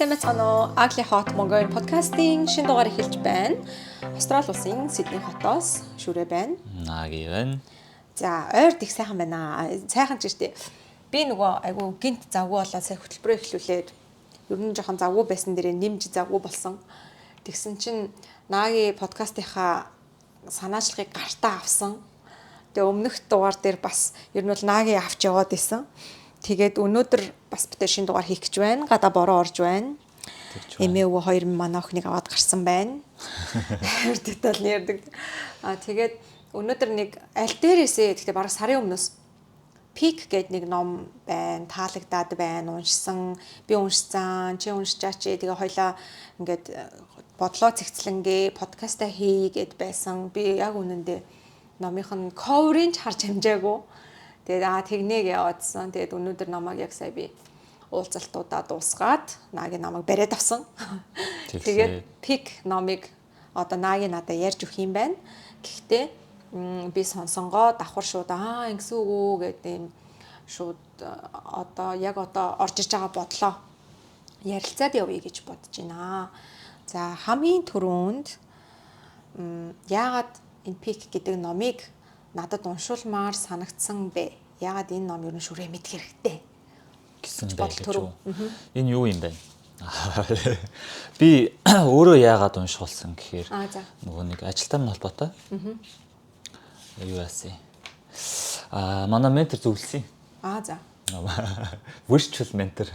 Сайн байцгаана уу? Ugly Hot Mongolian podcast-ийн шинэ дугаар эхэлж байна. Австрали улсын Сидней хотоос Шүрэ байна. Наги байна. За, ойрд их сайхан байна. Сайхан ч гэжтэй. Би нөгөө айгу гинт завгүй болоод сая хөтөлбөрөө эхлүүлээд ер нь жоохон завгүй байсан дээрээ нэмж завгүй болсон. Тэгсэн чинь Наги подкастынхаа санаачлагыг гартаа авсан. Тэгээ өмнөх дугаар дээр бас ер нь бол Наги авч яваад исэн. Тэгээд өнөөдөр бас битээ шинэ дугаар хийх гэж байна. Гадаа бороо орж байна. Эмээ өвөө хоёр манай охиныг аваад гарсан байна. Деталь нэрдэг. Аа, тэгээд өнөөдөр нэг аль дээрээсээ, гэхдээ бараг сарын өмнөөс Peak гээд нэг ном байна, таалагдаад байна, уншсан. Би уншсан, чи уншчаач. Тэгээ хоёлаа ингээд бодлоо цэгцлэнгээ подкаста хий гэд байсан. Би яг үнэндээ номынх нь cover ыг ч харж амжаагүй. Тэгээд тэгнэг яваадсан. Тэгээд өнөөдөр намайг яг сая би уулзалтуудаа дуусгаад Наги намайг бариад авсан. Тэгээд Peak номыг одоо Наги надад ярьж өгөх юм байна. Гэхдээ би сонсонгоо давхар шууд ингэсэн үг үү гэдэг юм шууд одоо яг одоо орж иж байгаа бодлоо ярилцаад явъя гэж бодож байна. За, хамгийн түрүүнд яагаад энэ Peak гэдэг номыг надад уншуулмаар санагдсан бэ? Яагаад энэ ном ер нь Шүрээ мэдэх хэрэгтэй гэсэн бэ гэж үү? Энэ юу юм бэ? Би өөрөө яагаад уншуулсан гэхээр нөгөө нэг ажилтаа минь холбоотой. Юу яасан? Манай ментор зөвлөсөн. За. Virtual mentor.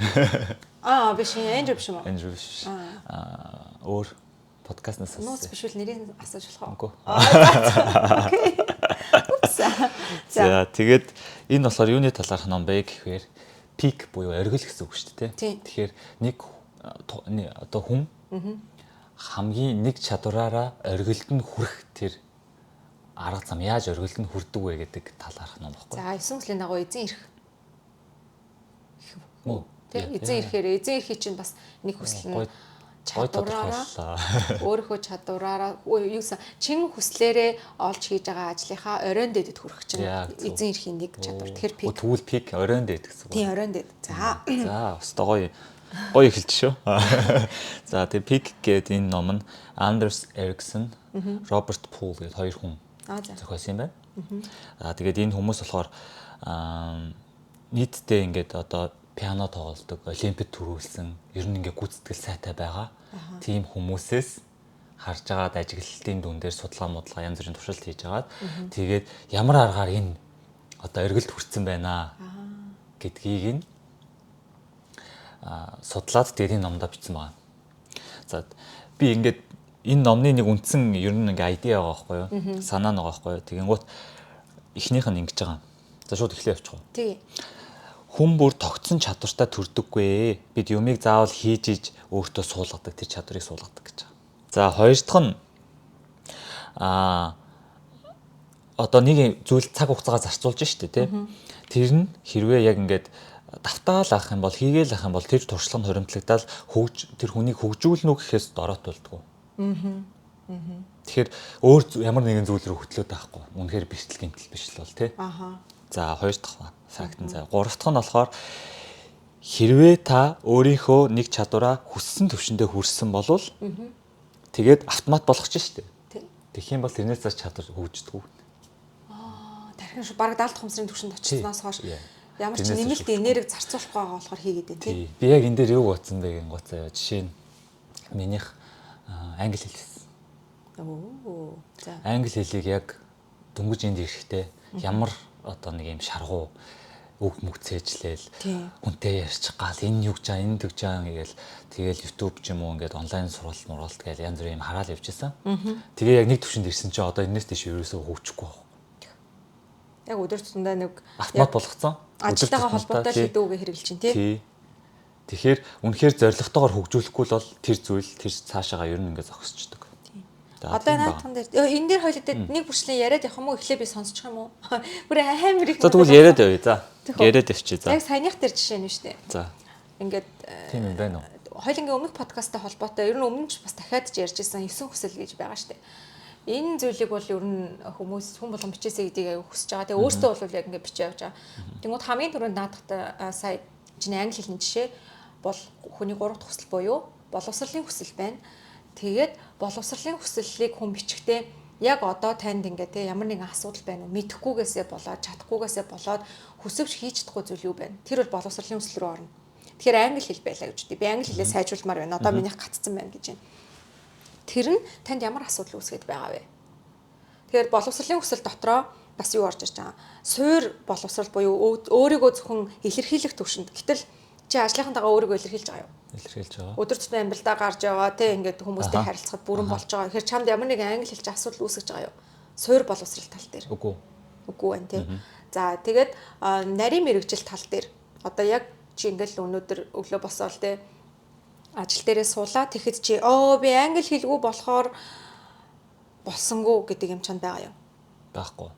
Биш, Эндрю биш юм уу? Эндрю биш. Өөр подкастнаас асуусан. Нууц биш үл нэрийг асууж болох уу? Okay. За, тэгээд энэ болохоор юуны талаарх ном бэ гэхээр peak буюу оргил гэсэн үг шүү дээ. Тэгэхээр нэг одоо хүн хамгийн нэг чадвараараа оргилд нь хүрэх тэр арга зам, яаж оргилд нь хүрдэг вэ гэдэг талаарх ном баггүй. За, 9 хүслийн дагуу эзэн ирэх. Тэ, эзэн ирэхээр эзэн эрхий чинь бас нэг хүсэл нь чадвараараа, өөрийнхөө чадвараараа, юусан чин хүслээрээ олж хийж байгаа ажлынхаа оройн дэдэд хүрэх чинь эзэн эрхийн нэг чадвар. Тэгэхээр peak. Тэгвэл peak оройн дэд гэсэн үг. Тийм, оройн дэд. За. За, өстой гоё. Гоё эхэлж шүү. За, тэгээ Peak гэдэг энэ ном нь Андерс Эриксон, Роберт Пул гэдэг хоёр хүн зохиосон юм байна. Аа, тэгээд энэ хүмүүс болохоор нийтдээ ингээд одоо пиано тоглодог, олимпиад түрүүлсэн, ер нь ингээд гүйцэтгэл сайтай байгаа тийм хүмүүсээс харж агаад ажиглалтын дүн дээр судалгаа модлага, янз бүрийн туршилт хийж агаад тэгээд ямар аргаар энэ одоо оргилд хүрсэн байна гэдгийг нь судлаад тэгээд энэ номдоо бичсэн байна. За, би ингээд энэ номны нэг үндсэн ер нь ингээ idea байгаа байхгүй юу? Санаа нэг байгаа байхгүй юу? Тэгэнгүүт эхнийх нь ингэж байгаа. За, шууд эхлэе явчих уу? Тий. Хүн бүр тогтсон чадвартай төрдөггүй. Бид юмыг заавал хийж иж өөртөө суулгадаг, тэр чадварыг суулгадаг гэж байгаа. За, хоёр дахь нь одоо нэг зүйл цаг хугацаагаа зарцуулж штэ, тий. Тэр нь хэрвээ яг ингээд давтаал авах юм бол, хийгээл авах юм бол тэр туршлага нь хуримтлагдаал хөгж тэр хүнийг хөгжүүлнэ үү гэхээс дороотолдгоо. Тэгэхээр өөр ямар нэгэн зүйл рүү хөтлөөд байхгүй. Үнэхээр бэртэл гэмтэл биш л бол, тий. За, хоёр дахь факт нь за. Гурав дахь нь болохоор хэрвээ та өөрийнхөө нэг чадвараа хүссэн төвшөндөө хүрсэн болвол тэгээд автомат болгочих шүү дээ. Тэгэх юм бол тэрнээс цааш чадвар хөгждөггүй. Тархин шүү бараг даалт хумсрын төвшөнд очсноос хойш ямар ч нэмэлт энерги зарцуулахгүй байгаа болохоор хийгээд байна, тий. Би яг энэ дээр юу бодсон бэ гин гоцоо яа. Жишээ нь минийх англи хэл байсан. Оо. За. Англи хэлийг яг дөнгөж энд ирэхдээ ямар одоо нэг юм шаргуу үг мүг цээжлээл хүнтэй ярьчих гал энэ юу гэж аа, энэ тэгж аа гээл тэгэл YouTube ч юм уу ингээд онлайн сургалт мургалт гээл янз бүрийн юм хараал явж исэн. Тэгээ яг нэг төвшөнд ирсэн чинь одоо энэс тийш ерөөсөө хөгжихгүй байна. Яг өдөр тутамдаа нэг автомат болгоцсон. Ажилтайгаа холбоотой л хэдүүгээ хэрэглэж чинь, тий. Тэгэхээр үнэхээр зоригтойгоор хөгжүүлэхгүй л бол тэр зүйл тэр цаашаага ер нь ингээд зогсчдөг. Одоо наадхан дээр энэ дээр хоёул дээр нэг бүрчлэн яриад явах юм уу? Эхлээ би сонсчих юм уу? Бүр амар их. За, тэгвэл яриад явъя. За. Яриад явчих. За. Яг саяных дээр жишээ нь шүү дээ. За. Ингээд тийм юм байна уу? Хоёулангийн өмнөх подкасттай холбоотой ер нь өмнө ч бас дахиад ч ярьж исэн 9 хүсэл гэж байгаа шүү дээ. Энэ зүйлийг бол ер нь хүмүүс хүн болгон бичээсэй гэдгийг аяг хүсэж байгаа. Тэгээ өөртөө бол яг ингээд бичээ явж байгаа. Тэнгүүд хамгийн түрүүнд наадахтай сая чиний англи хэлний жишээ Бол хүний 3 дахь хүсэл буюу боловсролын хүсэл байна. Тэгээд боловсролын хүслийг хүн бичгтээ яг одоо танд ингээ те ямар нэгэн асуудал байна уу, мэдэхгүйгээсээ болоод, чадахгүйгээсээ болоод хүсвч хийж чадахгүй зүйл юу байна? Тэр бол боловсролын хүсэл рүү орно. Тэгэхээр англи хэл байлаа гэж үү. Би англи хэлээ сайжруулмаар байна. Одоо минийх гацсан байна гэж байна. Тэр нь танд ямар асуудал үүсгээд байгаа вэ? Тэгэхээр боловсролын хүсэл дотроо бас юу орж ирж байгаа? Суур боловсрол буюу өөрийгөө зөвхөн илэрхийлэх төвшөнд. Гэтэл чи ажлынхантайгаа өөрийгөө илэрхийлж байгаа юу? Илэрхийлж байгаа. Өдөр тутмын амьдралдаа гарч яваа те ингээд хүмүүстэй харилцахад бүрэн болж байгаа. Тэгэхээр чамд ямар нэгэн англи хэлж асуудал үүсгэж байгаа юу? Суур боловсрол тал дээр. Үгүй. Үгүй байна те. За, тэгээд нарийн мэргэжил тал дээр одоо яг чи ингээл өнөөдөр өглөө босоол те ажил дээрээ суулаа, тэгэхэд чи оо би англи хэлгүй болохоор болсонгүй гэдэг юм чанд байгаа юу? Байхгүй.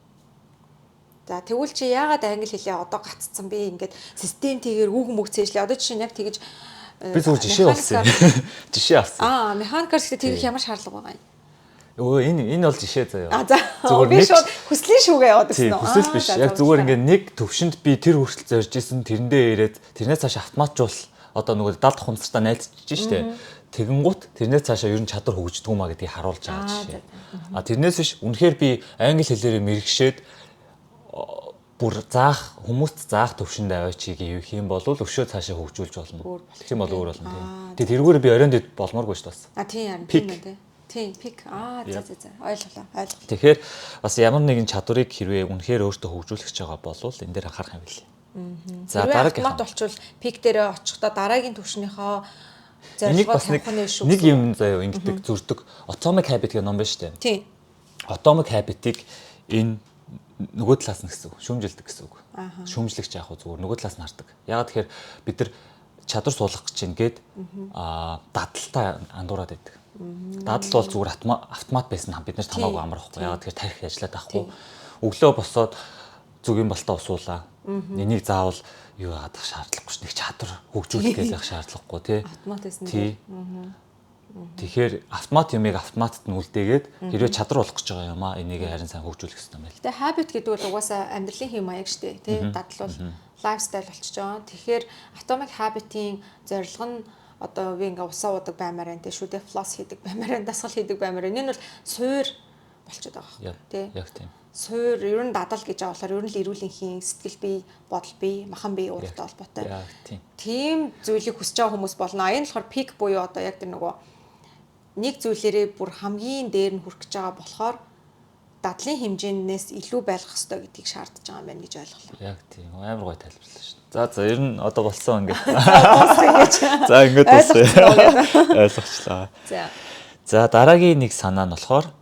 За, тэгвэл чи яагаад англи хэлээ одоо гаццсан би ингээд систем тэгээр үг мөг цээжлээ. Одоо жишээ нь яг тэгэж Би зүгээр жишээ болсон. Жишээ авсан. Аа, механикаар гэхдээ тэгэх ямар шаардлага байгаа юм? Өө, энэ бол жишээ заяа. А, за. Зүгээр би шууд хүслийн шүүгээ яваад ирсэн үү? Хүсэл биш. Яг зүгээр ингээд нэг төвшөнд би тэр хүртэл зорж исэн, тэрэндээ ирээд тэрнээс цааш автоматжуул одоо нөгөө далд хумсартаа найзчиж штэ. Тэгэнгუთ тэрнээс цаашаа ер нь чадвар хөгждөг юм а гэдгийг харуулж байгаа жишээ. А тэрнээс биш үнэхээр би англи хэлээрээ мэрэгшээд бүр заах хүмүүст заах төвшөнд аваач гэх юм бол өшөө цаашаа хөгжүүлж болно. Тэгэх юм бол өөр болно тийм. Тэгээ тэрүүгээр би оройн дэд болмооргүй шүү дээ бас. А, тийм тийм ээ тийм. Тийм, peak. Аа, за за за. Ойлголоо. Ойлголоо. Тэгэхээр бас ямар нэгэн чадварыг хэрвээ үнэхээр өөртөө хөгжүүлэх гэж байгаа бол энэ дээр анхаарах юм билээ. За, дараагийн автомат болчвол peak дээрээ очихдоо дараагийн түвшнийхөө зорилгоо тавих нь шүү. Нэг юм заяа ингэдэг зөрдөг. Atomic Habit гэх ном байна шүү дээ. Тийм. Atomic Habit-ыг энэ нөгөө талаас нь гэсэн үг. Шүүмжилдэг гэсэн үг. Шүүмжлэгч яах вэ, зүгээр нөгөө талаас нь хардаг. Яагаад тэгэхээр бид нар чадвар суулгах гэж чинь гээд дадалтай андуураад байдаг. Дадал бол зүгээр автомат байсан бид нарт хамаагүй амар байхгүй. Яагаад тэгэхээр тарих ажиллаад байхгүй. Өглөө босоод зүгийн балтаа усуулаа. Энийг заавал юу яагаад шаардлагагүй ш. Нэг чадвар хөгжүүлэх гэж явах шаардлагагүй тий. Автомат байсан. Тий. Тэгэхээр автомат юмыг автоматд нь үлдээгээд хэрвээ чадвар болох гэж байгаа юм аа энийг харин сайн хөгжүүлэх хэрэгтэй юм байна. Гэтэ habit гэдэг бол угаасаа амьдралын хэм маяг штэ тий, дадал бол lifestyle болчихж байгаа. Тэгэхээр Atomic Habit-ийн зорилго нь одоо би ингээ усаа уудаг баймаар байна тий, шүдэ floss хийдэг баймаар байна, дасгал хийдэг баймаар байна. Энэ бол суур болчиход байгаа байхгүй тий. Яг тийм. Суур ер нь дадал гэж байгаа болохоор ер нь л эрүүл энхийн сэтгэл бие, бодол бие, махан бие ууртай холбоотой. Яг тийм. Тийм зүйлийг хүсэж байгаа хүмүүс болно. А, энэ болохоор peak буюу одоо яг тэр нөгөө нэг зүйлээрээ бүр хамгийн дээр нь хүрэх гэж байгаа болохоор дадлын хэмжээнээс илүү байлгах ёстой гэдгийг шаардж байгаа юм байна гэж ойлголоо. Яг тийм, амар гоё тайлбарлаа шүү. За за, ер нь одоо болсон ингээд. Дуусгая гэж. За, ингээд дуусгая. Ойлгочлаа. За. За, дараагийн нэг санаа нь болохоор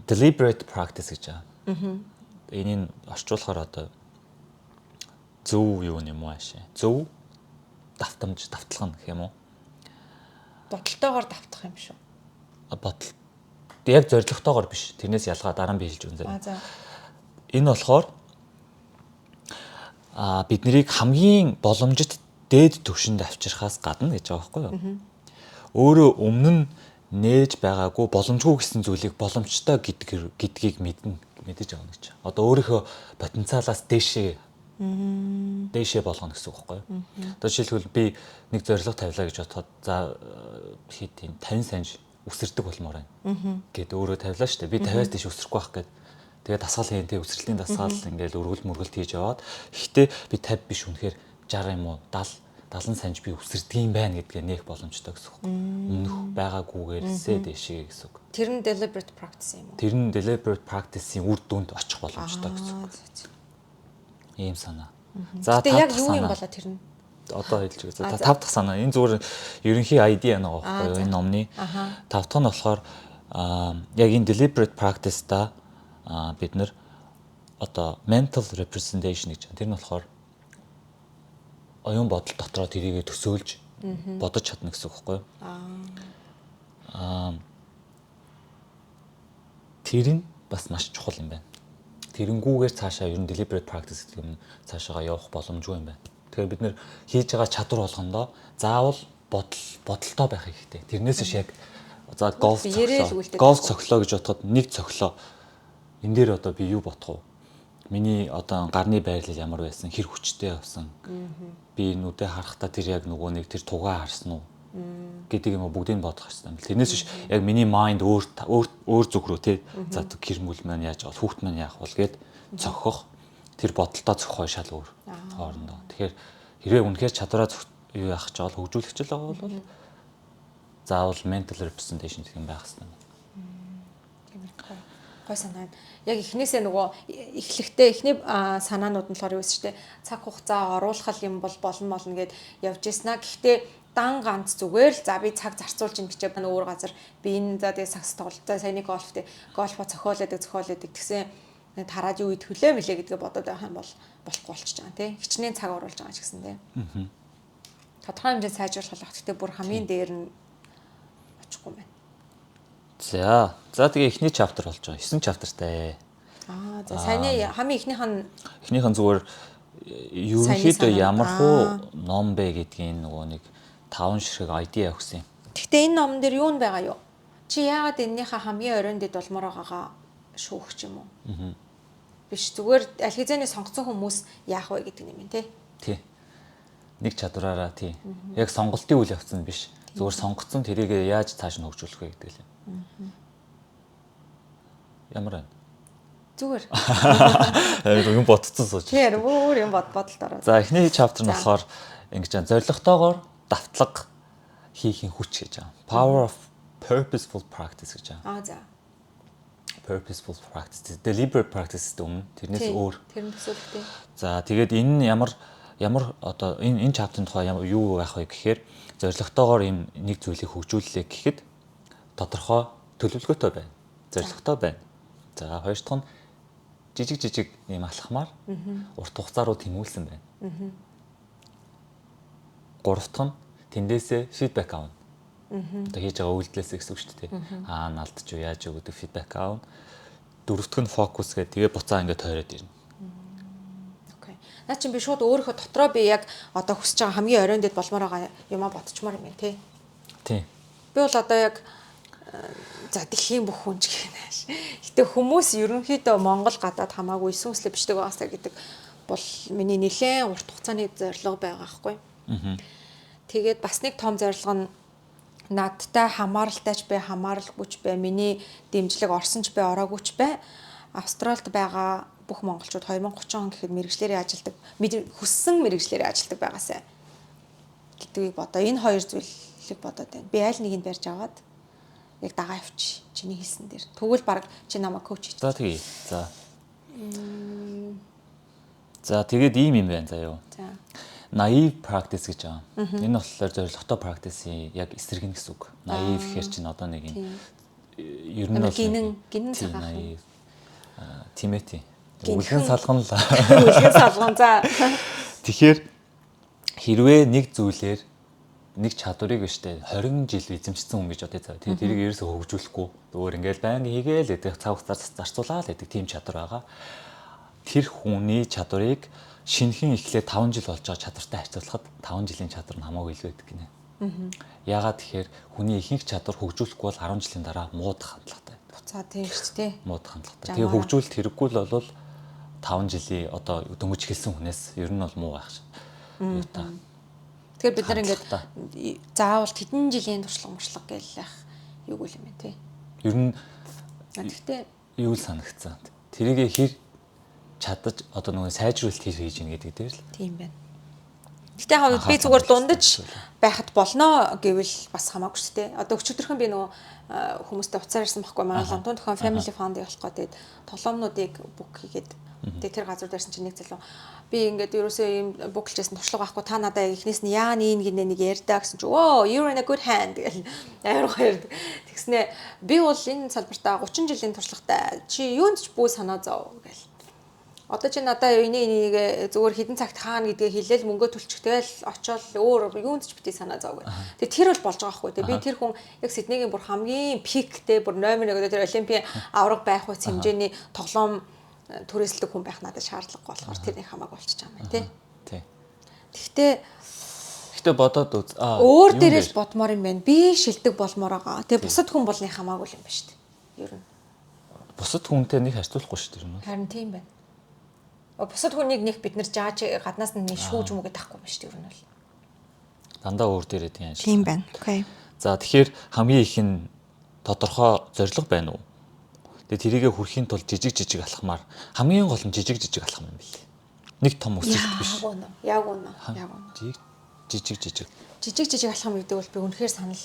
deliberate practice гэж байгаа. Энийг орчуулахаар одоо зөв юу юм уу аашаа. Зөв давтамж, давталга гэх юм уу? Бодолтойгоор давтах юм шүү. Бодол яг зорилготойгоор биш. Тэрнээс ялгаа дараа нь би хэлж өгнө. А, за. Энэ болохоор бид нарыг хамгийн боломжит дээд түвшинд авчирхаас гадна гэж байгаа байхгүй юу? Өөрөө өмнө нь нээж байгаагүй, боломжгүй гэсэн зүйлийг боломжтой гэдгийг мэднэ, мэдэж авна гэж. Одоо өөрийнхөө потенциалаас дээшээ болгоно гэсэн үг байхгүй юу? Одоо жишээлбэл би нэг зорилго тавилаа гэж бодоход, за, хэд тийм 50 санж үсэрдэг болмоор байна гэд өөрөө тавилаа шүү дээ. Би 50-аас дээш үсрэхгүй байх гэд. Тэгээ дасгал хийн тэ, үсрэлийн дасгал ингээл өргөл мөргөлт хийж яваад, гэхдээ би 50 биш, үнэхээр 60 юм уу 70 70 санж би үсэрдэг юм байна гэдгээ нээх боломжтой гэсэн үг. Өмнөх байгаагүйгээрсээ дээшээ гэсэн үг. Тэр нь deliberate practice юм уу? Тэр нь deliberate practice-ийн үр дүнд очих боломжтой гэсэн үг. Ийм санаа. За, яг юу юм болоо тэр нь? Одоо хэлж өгье. За, тав дахь санаа. Энэ зүгээр ерөнхий idea нэг байхгүй юу? Энэ номны. Тав дахь нь болохоор яг энэ deliberate practice-та бид нар одоо mental representation гэж. Тэр нь болохоор оюун бодол дотроо тэрийгэ төсөөлж бодож чадна гэсэн үг байхгүй юу? Тэр нь бас маш чухал юм байна. Тэрэнгүүгээр цаашаа ер нь deliberate practice гэдэг юм цаашаага явах боломжгүй юм байна. Тэгэхээр бид нэр хийж байгаа чадвар болгондоо заавал бодолтой байх хэрэгтэй. Тэрнээс биш яг за голф цоглоо, голф цоглоо гэж бодоход нэг цоглоо. Энэ дээр одоо би юу бодох вэ? Миний одоо гарны байрлал ямар байсан, хэр хүчтэй явсан. Би нүдэ харахтаа тэр яг нөгөө нэг тэр тугаа харсан уу гэдэг юм уу, бүгдийг бодох хэрэгтэй юм. Тэрнээс биш яг миний mind өөр өөр өөр зүг рүү те. За, гэр бүл маань яаж бол, хүүхд маань яах бол гээд цохих тэр бодолтой цохих шал өөр хоорондоо. Тэгэхээр хэрвээ үнэхээр чадвараа юу яах ч бол хөгжүүлэх ч л байгаа бол заавал mental representation гэх юм байх хэрэгтэй. Тиймэрхүү. Гой санаа. Яг эхнээсээ нөгөө эхлэхдээ эхний санаанууд нь болохоор юу вэ шүү дээ. Цаг хугацаа оруулах юм бол болно болно гэд явж ирсэн аа. Гэхдээ дан ганц зүгээр л за би цаг зарцуулж ин гэж байна өөр газар би энэ за тэгээ сагс тоглолт, за саяны гольф те, гольфо цохиолоод цохиолоод тэгсэн тараад юу идэх вүлээ мэлээ гэдгээ бодоод байх юм бол болохгүй болчихж байгаа тий. Хичнээн цаг оруулж байгаа ч гэсэн тий. Тодорхой хэмжээнд сайжруулах болох. Гэхдээ бүр хамгийн дээр нь очихгүй юм байна. За. За, тэгээ эхний chapter болж байгаа. 9 chapter тай. Аа, за, саяны хамгийн эхнийх нь Эхнийх нь зүгээр ерөнхийдөө ямар хуу ном бэ гэдгийг нөгөө нэг таван ширхэг idea өгсөн юм. Гэхдээ энэ номон дээр юу нь байгаа юу? Чи яагаад энэнийхээ хамгийн оройн дэд болмоор байгаагаа шүүх ч юм уу? Аа. Биш, зүгээр аль хэзээний сонгоцсон хүмүүс яах вэ гэдэг юм тий. Тий. Нэг чадвараараа тий. Яг сонголтын үйл явц нь биш. Зүгээр сонгоцсон тэрийг яаж цааш нь хөгжүүлэх вэ гэдэг л юм. Ямар байна? Зүгээр. Юм бодцсон сууж. Тийм, өөр юм бод бодолд ороод. За, эхний chapter нь болохоор ингэж байгаа. Зорилготойгоор давтлага хийхийн хүч гэж байгаа. Power of purposeful practice гэж байгаа. Аа, за. Purposeful practice, deliberate practice гэдэг өмнө тэрнээс өөр. Тэр нь төсөөлөлтэй. За, тэгээд энэ нь ямар ямар одоо энэ chapter ын тухай ямар юу байх вэ гэхээр зорилготойгоор ийм нэг зүйлийг хөгжүүллээ гэхэд тодорхой төлөвлөгөөтэй байна. Зорилготой байна. За, хоёр дахь нь жижиг жижиг ийм алхмаар урт хугацаа руу тэмүүлсэн байна. Гурав дахь нь тэндээсээ feedback авна. Одоо хийж байгаа үйлдэлээс гэсэн үг шүү дээ. Аа, налдч юу, яаж юу гэдэг feedback авна. Дөрөв дэх нь фокус гэдэг, тэгээ буцаа ингээд тойроод ирнэ. Okay. Наа чин би шууд өөрийнхөө дотроо би яг одоо хүсэж байгаа хамгийн оройн дэд болмоор байгаа юмаа бодчмаар юм байна тий. Тий. Би бол одоо яг за дэлхийн бүх хүн ч гэх нааш. Гэтэ хүмүүс ерөнхийдөө Монгол гадаад хамаагүй эсүүнслээ бичдэг байгаасаа гэдэг бол миний нэлээд урт хугацааны зорилго байгаа байхгүй. Тэгээд бас нэг том зорилго нь надтай хамааралтай ч бай, хамааралгүй ч бай, миний дэмжлэг орсон ч бай, ороогүй ч бай, Австралид байгаа бүх монголчууд 2030 он гэхэд мэргэжлээрээ ажилладаг, хүссэн мэргэжлээрээ ажилладаг байгаасай гэдгийг бодоо. Энэ хоёр зүйлийг бодоод байна. Би аль нэгийг барьж аваад яг дагаа явчих. Чиний хэлсэн дээр. Тэгвэл баг чи намайг coach хийж. За, тэгье. За. За, тэгээд ийм юм байна заяо. За. Naive practice гэж байгаа. Энэ болохоор зорилготой practice-ийн яг эсрэг нь гэсэн үг. Naive гэхэр чинь одоо нэг юм ер нь бол гинэн гинэн цагаан. Naive. Тийм ээ, тийм. Үлгэн салган л. Үлгэн салган, за. Тэгэхээр хэрвээ нэг зүйлээр нэг чадварыг биш үү 20 жил эзэмшсэн хүн гэж бодъё заа. Тэгээ тэрийг ерөөсөө хөгжүүлэхгүй. Зүгээр ингээл байнга хийгээл гэдэг, цаг хугацаа зарцуулаад гэдэг тийм чадвар байгаа. Тэр хүний чадварыг шинэхэн эхлээд 5 жил болж байгаа чадвартай харьцуулахад 5 жилийн чадвар нь хамаагүй илүү байдаг гинэ. Яагаад тэгэхээр хүний ихэнх чадвар хөгжүүлэхгүй бол 10 жилийн дараа муудах хандлагатай. Буцаа, тийм шүү дээ. Муудах хандлагатай. Тэгээ хөгжүүлэлт хэрэггүй л бол 5 жилийн одоо дөнгөж эхэлсэн хүнээс ер нь бол муу байх шээ. Юу та. Тэгэхээр бид нар ингээд заавал тэдэн жилийн туршлага муршлага гээл яах юугүй юм бэ те. Ер нь Гэхдээ юу л санагцсан. Тэрийг хэр чадаж одоо нөгөө сайжруулалт хэр хийж ийн гэдэг дээр л. Тийм байна. Гэтэ яг би зүгээр дундаж байхад болно гэвэл бас хамаагүй шүү дээ. Одоо өчигдөрхөн би нөгөө хүмүүстэй уцаар ирсэн байхгүй, манай Лондон тохион Family Fund явуулах гээд тоглоомнуудыг book хийгээд, тэгээ тэр газар дээрсэн чинь нэг залуу би ингээд ерөөсөө ийм book лжсэн туршлага байхгүй, та надаа яг эхнээс нь яа нэг гинэ нэг ярьдаа гэсэн чи "Оо, you're in a good hand" гэл амар гоё. Тэгснэ би бол энэ салбартаа 30 жилийн туршлагатай, чи юунд ч бүү санаа зов гэл. Одоо чи надаа энийг энийг зүгээр хэдэн цагт хаана гэдгээ хэлээл мөнгө төлчих, тэгэл очиод өөр юунд ч бити санаа зов гэх. Тэгээ тэр бол болж байгаа байхгүй. Тэгээ би тэр хүн яг Сиднейгийн бүр хамгийн peak тэй, бүр номер 1 тэр олимпийн авраг байх үе хэмжээний тоглоом түрээсэлдэг хүн байх надад шаардлагагүй болохоор тэр нэг хамаагүй болчихж байгаа юм байна тий. Тий. Гэхдээ Гэтэ бодоод үз. Аа, өөр дээрээ л бодмоор юм байна. Би шилдэг болмоор байгаа. Тэгээ бусад хүн бол нэг хамаагүй юм байна шүү дээ. Ер нь. Бусад хүнтэй нэг харьцуулахгүй шүү дээ. Харин тийм байна. Бусад хүнийг нэг бид нар жааж гаднаас нь шүүж юм уу гэдэг ахгүй юм шүү дээ ер нь бол. Дандаа өөр дээрээ тийм ажил. Тийм байна. Окей. За, тэгэхээр хамгийн их нь тодорхой зорилго байна уу? Тэгээ тэрийгэ хүрэхийн тулд жижиг жижиг алхмаар, хамгийн гол нь жижиг жижиг алхам юм билээ. Нэг том өсөлт биш. Яг үнэ. Яг үнэ. Яг үнэ. Жижиг жижиг. Жижиг жижиг алхам гэдэг бол би үнэхээр санал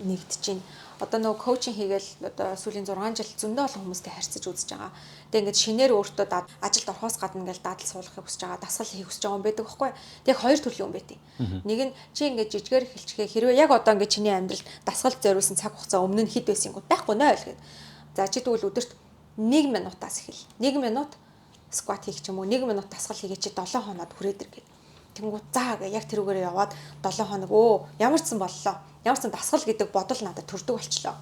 нэгдэж байна. Одоо нөгөө coaching хийгээл одоо сүүлийн 6 жил зөндөө олон хүмүүстэй харьцаж үзэж байгаа. Тэгээ ингээд шинээр өөртөө ажилд орохоос гадна ингээд дадал суулгахыг хүсэж байгаа, дасгал хийх хүсэж байгаа юм байдаг байхгүй. Тэг хоёр төрлийн юм байдаг. Нэг нь чи ингээд жижигээр эхэлчихээ, хэрвээ яг одоо ингээд чиний амьдралд дасгалд зориулсан цаг хугацаа өмнө нь хэд байсан юм байхгүй 0 гэдэг. За, чи тэгвэл өдөрт 1 минутаас эхэл. 1 минут squat хийх ч юм уу, 1 минут дасгал хийгээ чи 7 хоноод хүрээд ир гэдэг. Тэнгүү заа гэ яг тэрүүгээрээ яваад 7 хоног ямар ч сан боллоо. Ямар ч сан дасгал гэдэг бодол надад төрдөг болчлоо.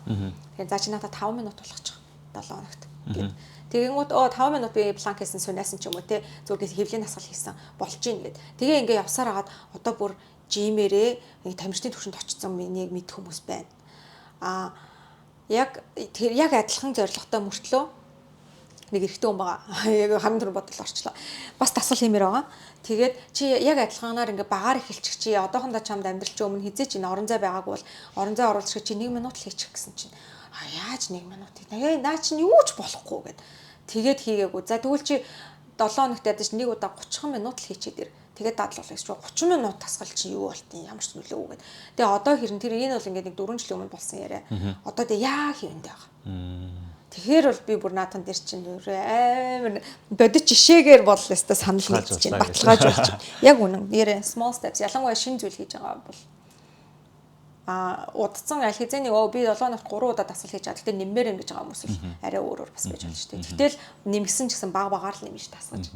Тэгэхээр за, чи надад 5 минут болгочих 7 хоногт гэд. Тэгэнгүүт 5 минут би plank хийсэн, сунаасан ч юм уу те, зүгээр хэвлийн дасгал хийсэн болж гин гэд. Тэгээ ингээ явсаар хагаад одоо бүр gym ээрээ нэг тамирчдын түвшинд очсон миний мэдэх хүмүүс байна. А яг тэр яг адилхан зорилготой мөртлөө нэг эрэгтэй хүн байгаа. Яг хамгийн түрүү бодол орчлоо. Бас дасгал хиймээр байгаа. Тэгээд чи яг адилханаар ингээ багаар эхэлчих, чи одоохондоо чамд амьдрал чи өмнө хизээ чи орон зай байгаагүй бол орон зай оруулчих, чи 1 минут л хийчих гэсэн чинь а яаж 1 минут хийх? Наа чинь юу ч болохгүй гэд. Тэгээд хийгээгүй. За, тэгвэл чи 7 хоногт ядаж нэг удаа 30 минут л хийчихэд ир. Тэгээд дадал болох гэж 30 минут дасгал чи юу болтын, ямар ч нөлөөгүй гэд. Тэгээ одоо хэрэн тэр энэ бол ингээд нэг 4 жилийн өмнө болсон яриа. Одоо тэгээ яа хийвэндэ байгаа. Тэгэхээр бол би бүр наатан дээр чинь амар бодит жишээгээр бол өстой санал нэгдэж байна. Баталгааж болж байна. Яг үнэн. Нэрээ small steps, ялангуяа шинэ зүйл хийж байгаа бол удцсан аль хэзээний би 7 хоногт 3 удаа дасгал хийж байгаа. Гэхдээ нэммээр ингэж байгаа хүмүүс бол арай өөрөөр бас байж болно шүү дээ. Гэтэл нэмгсэн ч гэсэн баг багаар л нэмж дасгаж.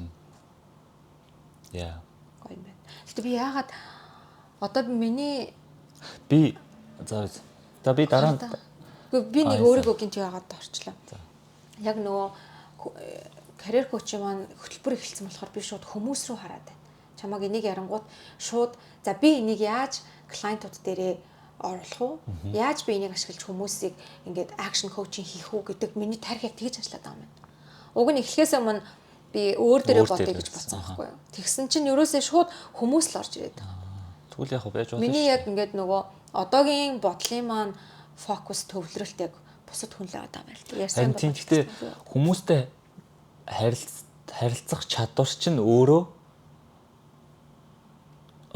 Яа. Гоё юм байна. Гэхдээ би яагаад одоо миний би за за би дараа нь Гэхдээ би нэг өөрийгөө гинт яагаад орчлоо. Яг нөгөө career coach маань хөтөлбөр эхэлсэн болохоор би шууд хүмүүс рүү хараад байна. Чамааг энийг ярангуут шууд за, би энийг яаж client ууд дээрээ оруулах уу? Яаж би энийг ашиглаж хүмүүсийг ингээд action coaching хийх үү гэдэг миний тарих яг тэгж ажиллаад байгаа юм байна. Уг нь эхлэхээс өмнө би өөр дээрээ бодъё гэж бодсон байхгүй юу? Тэгсэн чинь ерөөсөө шууд хүмүүс л орж ирээд. Тэгвэл яг байж болно. Миний яг ингээд нөгөө одоогийн бодлын маань фокус төвлөрөлт яг бусад хүн л байгаа юм байна л. Ярьсан. Тийм, гэхдээ хүмүүстэй харилцах чадвар чинь өөрөө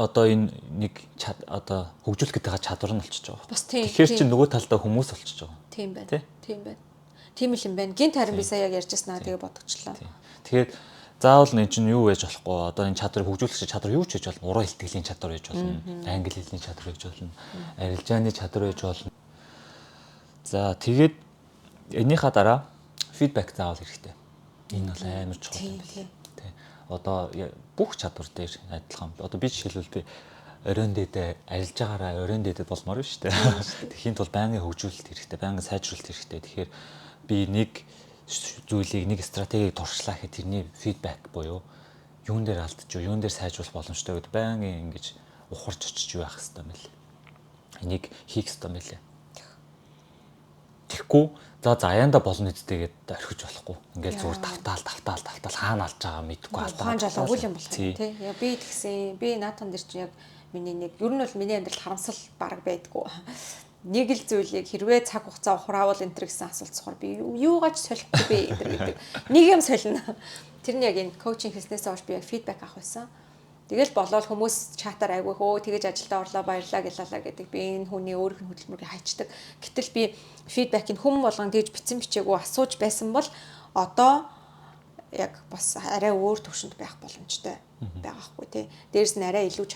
одоо энэ нэг одоо хөгжүүлэх гэдэг чадвар нь болчихж байгаа. Бас тийм. Тэгэхээр чинь нөгөө талдаа хүмүүс болчихж байгаа. Тийм байна. Тийм байна. Тийм л юм байна. Гинт харин би сая яг ярьжсэн аа, тэгээ бодогчлаа. Тэгэхээр заавал энэ чинь юу байж болохгүй. Одоо энэ чадварыг хөгжүүлэх чадвар юу ч хийж болно. Уран илтгэлийн чадвар байж болно. Англи хэлний чадвар байж болно. Арилжааны чадвар байж болно. За, тэгээд энийхээ дараа feedback заавал хэрэгтэй. Энэ бол амар чухал юм байна. Тэ. Одоо бүх чадвар дээр адилхан. Одоо би жишээлбэл би оройн дээдээ арилж байгаараа оройн дээдэд болмоор шүү дээ. Тэгэхийн тулд байнгын хөгжүүлэлт хэрэгтэй, байнгын сайжруулалт хэрэгтэй. Тэгэхээр би нэг зүйлийг, нэг стратегийг туршлаа гэхэд тэрний feedback буюу юун дээр алдчих, юун дээр сайжруулах боломжтой гэдээ байнгын ингэж ухарч очиж юу байх хэрэгтэй юм бэл. Энийг хийх хэрэгтэй юм билээ. Тэгэхгүй за заяанда болно үсттэй гэдээ орхиж болохгүй. Ингээл зүгээр тавтаал тавтаал тавтаал хаана алж байгаа мэдэхгүй алдаа. Ухаан жалаагүй юм болох тий. Я би тэгсэн. Би наатан дээр чинь яг миний нэг ер нь бол миний амьдрал харамсал бараг байдгүй. Нэг л зүйлийг хэрвээ цаг хугацаа ухраавал энэ төр гэсэн асуулт сохор би юугаач солихгүй би энэ төр гэдэг. Нэг юм солино. Тэр нь яг энэ coaching хийснээс хойш би яг feedback авах байсан. Тэгэл болоод хүмүүс чатаар айгүй хөө тэгэж ажилдаа орлоо, баярлаа гэлалаа гэдэг, би энэ хүний өөрийнх нь хөдөлмөрийг хайчдаг. Гэтэл би feedback ийг хүм болгон тэгж бичсэн бичээгүй асууж байсан бол одоо яг бас арай өөр төвшөнд байх боломжтой байгаа хгүй тий. Дээрс нь арай илүү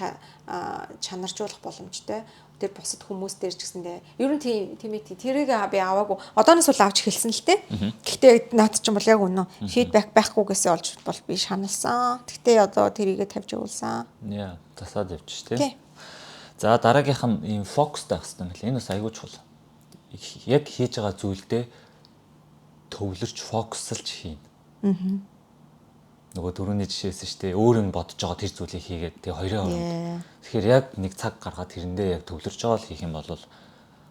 чанаржуулах боломжтой. Тэр бусад хүмүүс дээр ч гэсэндээ ер нь тийм тийм ээ, тэрийг би аваагүй. Одооноос бол авч эхэлсэн л дээ. Гэхдээ наад чинь бол яг үнэн. Feedback байхгүйгээсээ олж бол би шаналсан. Гэхдээ одоо тэрийгэ тавьж явуулсан. Яа, засаад явчих тий. За, дараагийнх нь ийм фокустай байх хэрэгтэй юм байна. Энэ бас айгүй чухал. Яг хийж байгаа зүйлдээ төвлөрч фокуслж хийнэ. Нөгөө түрүүний жишээсэн шүү дээ. Өөр юм бодож байгаа тэр зүйлийг хийгээд тэгээ хоёрын хооронд. Тэгэхээр яг нэг цаг гаргаад тэрэндээ яг төвлөрч байгаа л хийх юм бол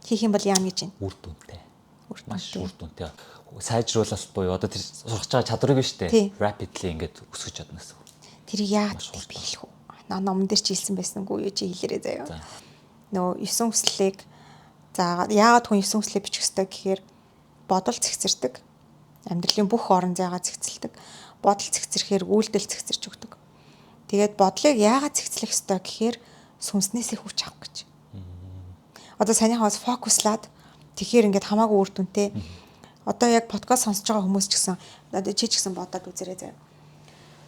хийх юм бол яана гэж байна. Үр дүнтэй. Маш үр дүнтэй. Сайжруулалт буюу одоо тэр сурах байгаа чадварыг нь шүү дээ. Rapidly ингээд өсгөж чадна гэсэн. Тэрийг яагаад би хэлэх үү? Номон дээр чи хэлсэн байсангүй юу, чи хэлээрэй заяа. Нөгөө 9 хүслийг, за, яагаад хүн 9 хүслийг бичих ёстой гэхээр бодол цэгцэрдэг. Амьдралын бүх орон зайгаа цэгцэлдэг. Бодол цэгцэрхээр үйлдэл цэгцэрч өгдөг. Тэгээд бодлыг яагаад цэгцлэх ёстой гэхээр сүнснээсээ хүч авах гэж. Одоо саяныхаа бас focus лаад тэгэхээр ингээд хамаагүй үр дүнтэй. Одоо яг подкаст сонсож байгаа хүмүүс ч гэсэн, одоо чи ч гэсэн бодоод үзээрэй заяа.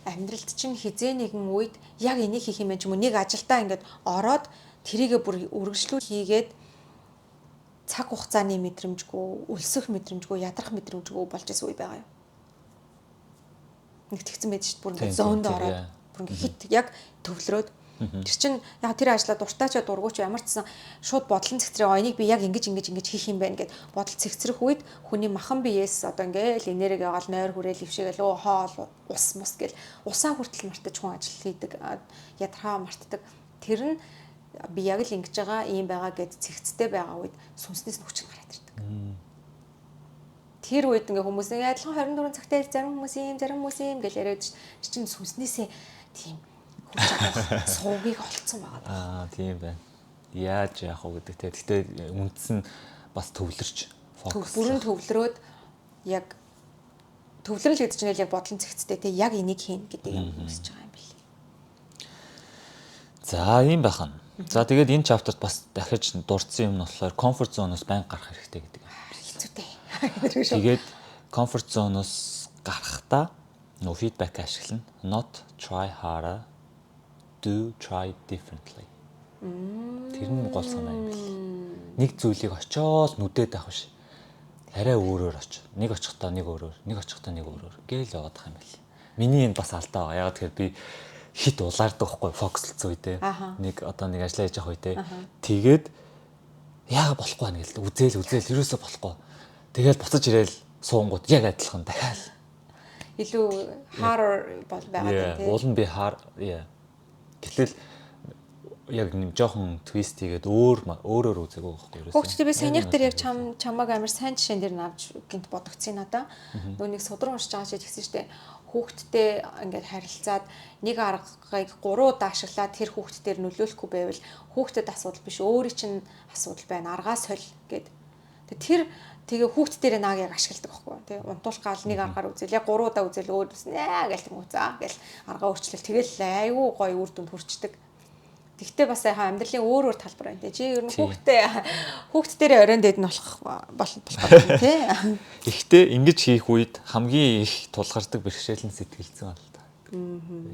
Амьдралд чинь хизээ нэгэн үед яг энийг хийх юм байна ч юм уу, нэг ажилдаа ингээд ороод тэрийгэ бүр үргэлжлүүл хийгээд цаг хугацааны мэдрэмжгүй, өлсөх мэдрэмжгүй, ядрах мэдрэмжгүй болж исэн үе байгаа юу? Нэг тэгсэн байж шүү дээ. Бүр ингээд zone д ороод бүр ингээд хит яг төвлөрөөд. Тэр чинь яг тэр ажлаа дуртай ч дургүй ч ямар ч сан шууд бодлон цэгцрээ, энийг би яг ингэж, ингэж, ингэж хийх юм байна гэд бодол цэгцрэх үед хүний махан биеэс одоо ингээл энерги яваал, нойр хүрээл, ившээгээл, өө, хоол, ус мус гэл усаа хүртэл мартаж хүн ажил хийдэг, ядархаа мартдаг. Тэр нь би яг л ингэж байгаа, ийм байгаа гэд цэгцтэй байгаа үед сүнснээс нь хүч гараад ирдэг. Тэр үед ингээ хүмүүс ингээ адилхан 24 цагтай зарим хүмүүс ийм, зарим хүмүүс ийм гэж яриад чинь сүнснээсээ тийм хүч авах сувгийг олцсон байгаа. Аа, тийм байна. Яаж яах вэ гэдэг те. Гэхдээ үндс нь бас төвлөрч focus. Бүрэн төвлөрөөд, яг төвлөрөл гэдэг чинь яг бодлон цэгцтэй те, яг энийг хийн гэдэг юм үүсэж байгаа юм бэл. За, ийм байхan. За, тэгээд энэ chapter т бас дахиж дурдсан юм нь болохоор comfort zone-оос байнга гарах хэрэгтэй гэдэг. Хэцүүтэй. Тэгээд comfort zone-оос гарахдаа нөгөө feedback ашиглана. Not try harder, do try differently. Тэр нь гол санаа юм бэл. Нэг зүйлийг очиод нүдээд авах биш. Арай өөрөөр оч. Нэг очихдоо нэг өөрөөр, нэг очихдоо нэг өөрөөр гээл яваад байгаа юм бэл. Миний энэ бас алдаа байгаа. Яг тэгэхээр би хит улаардаг байхгүй, focus лцсан үедээ. Нэг одоо нэг ажиллаа хийж явах үедээ. Тэгээд яага болохгүй байна гээл үзээл үзээл ерөөсөө болохгүй. Тэгэл буцаж ирээл суунгууд яг адилхан дахиад илүү harder бол байгаа тийм. Уул нь би хаар, yeah. Гэтэл яг нэг жоохон twist хийгээд өөр өөрөөр үзээгүй байхгүй ерөөсөө. Хүүхдтэй би саяных дээр яг чамааг амар сайн жишээн дээр навж гинт бодогдсон надаа. Нөө нэг судран уншиж байгаа чи тэгсэн штэ. Хүүхдтэй ингээд харилцаад нэг аргыг гурван удаа ашиглаад тэр хүүхд дээр нөлөөлөхгүй байвал хүүхдэд асуудал биш, өөрийн чинь асуудал байна. Аргаа соль гэд. Тэр тэгээ хүүхд дээрээ нааг яг ашигладаг байхгүй тий, унтуулах гал нэг аргаар үзэл, яг гурван удаа үзэл, өөр нэ гэл юм уу, за гэл аргаа өөрчлөл, тэгэл айгүй гоё үр дүнд хүрчдэг. Тэгтээ бас яхаа амьдралын өөр өөр талбар байна тий. Чи ер нь хүүхд дээрээ оройн дээд нь болох болох тий. Гэхдээ ингэж хийх үед хамгийн их тулгардаг бэрхшээл нь сэтгэл зүйн байна л да.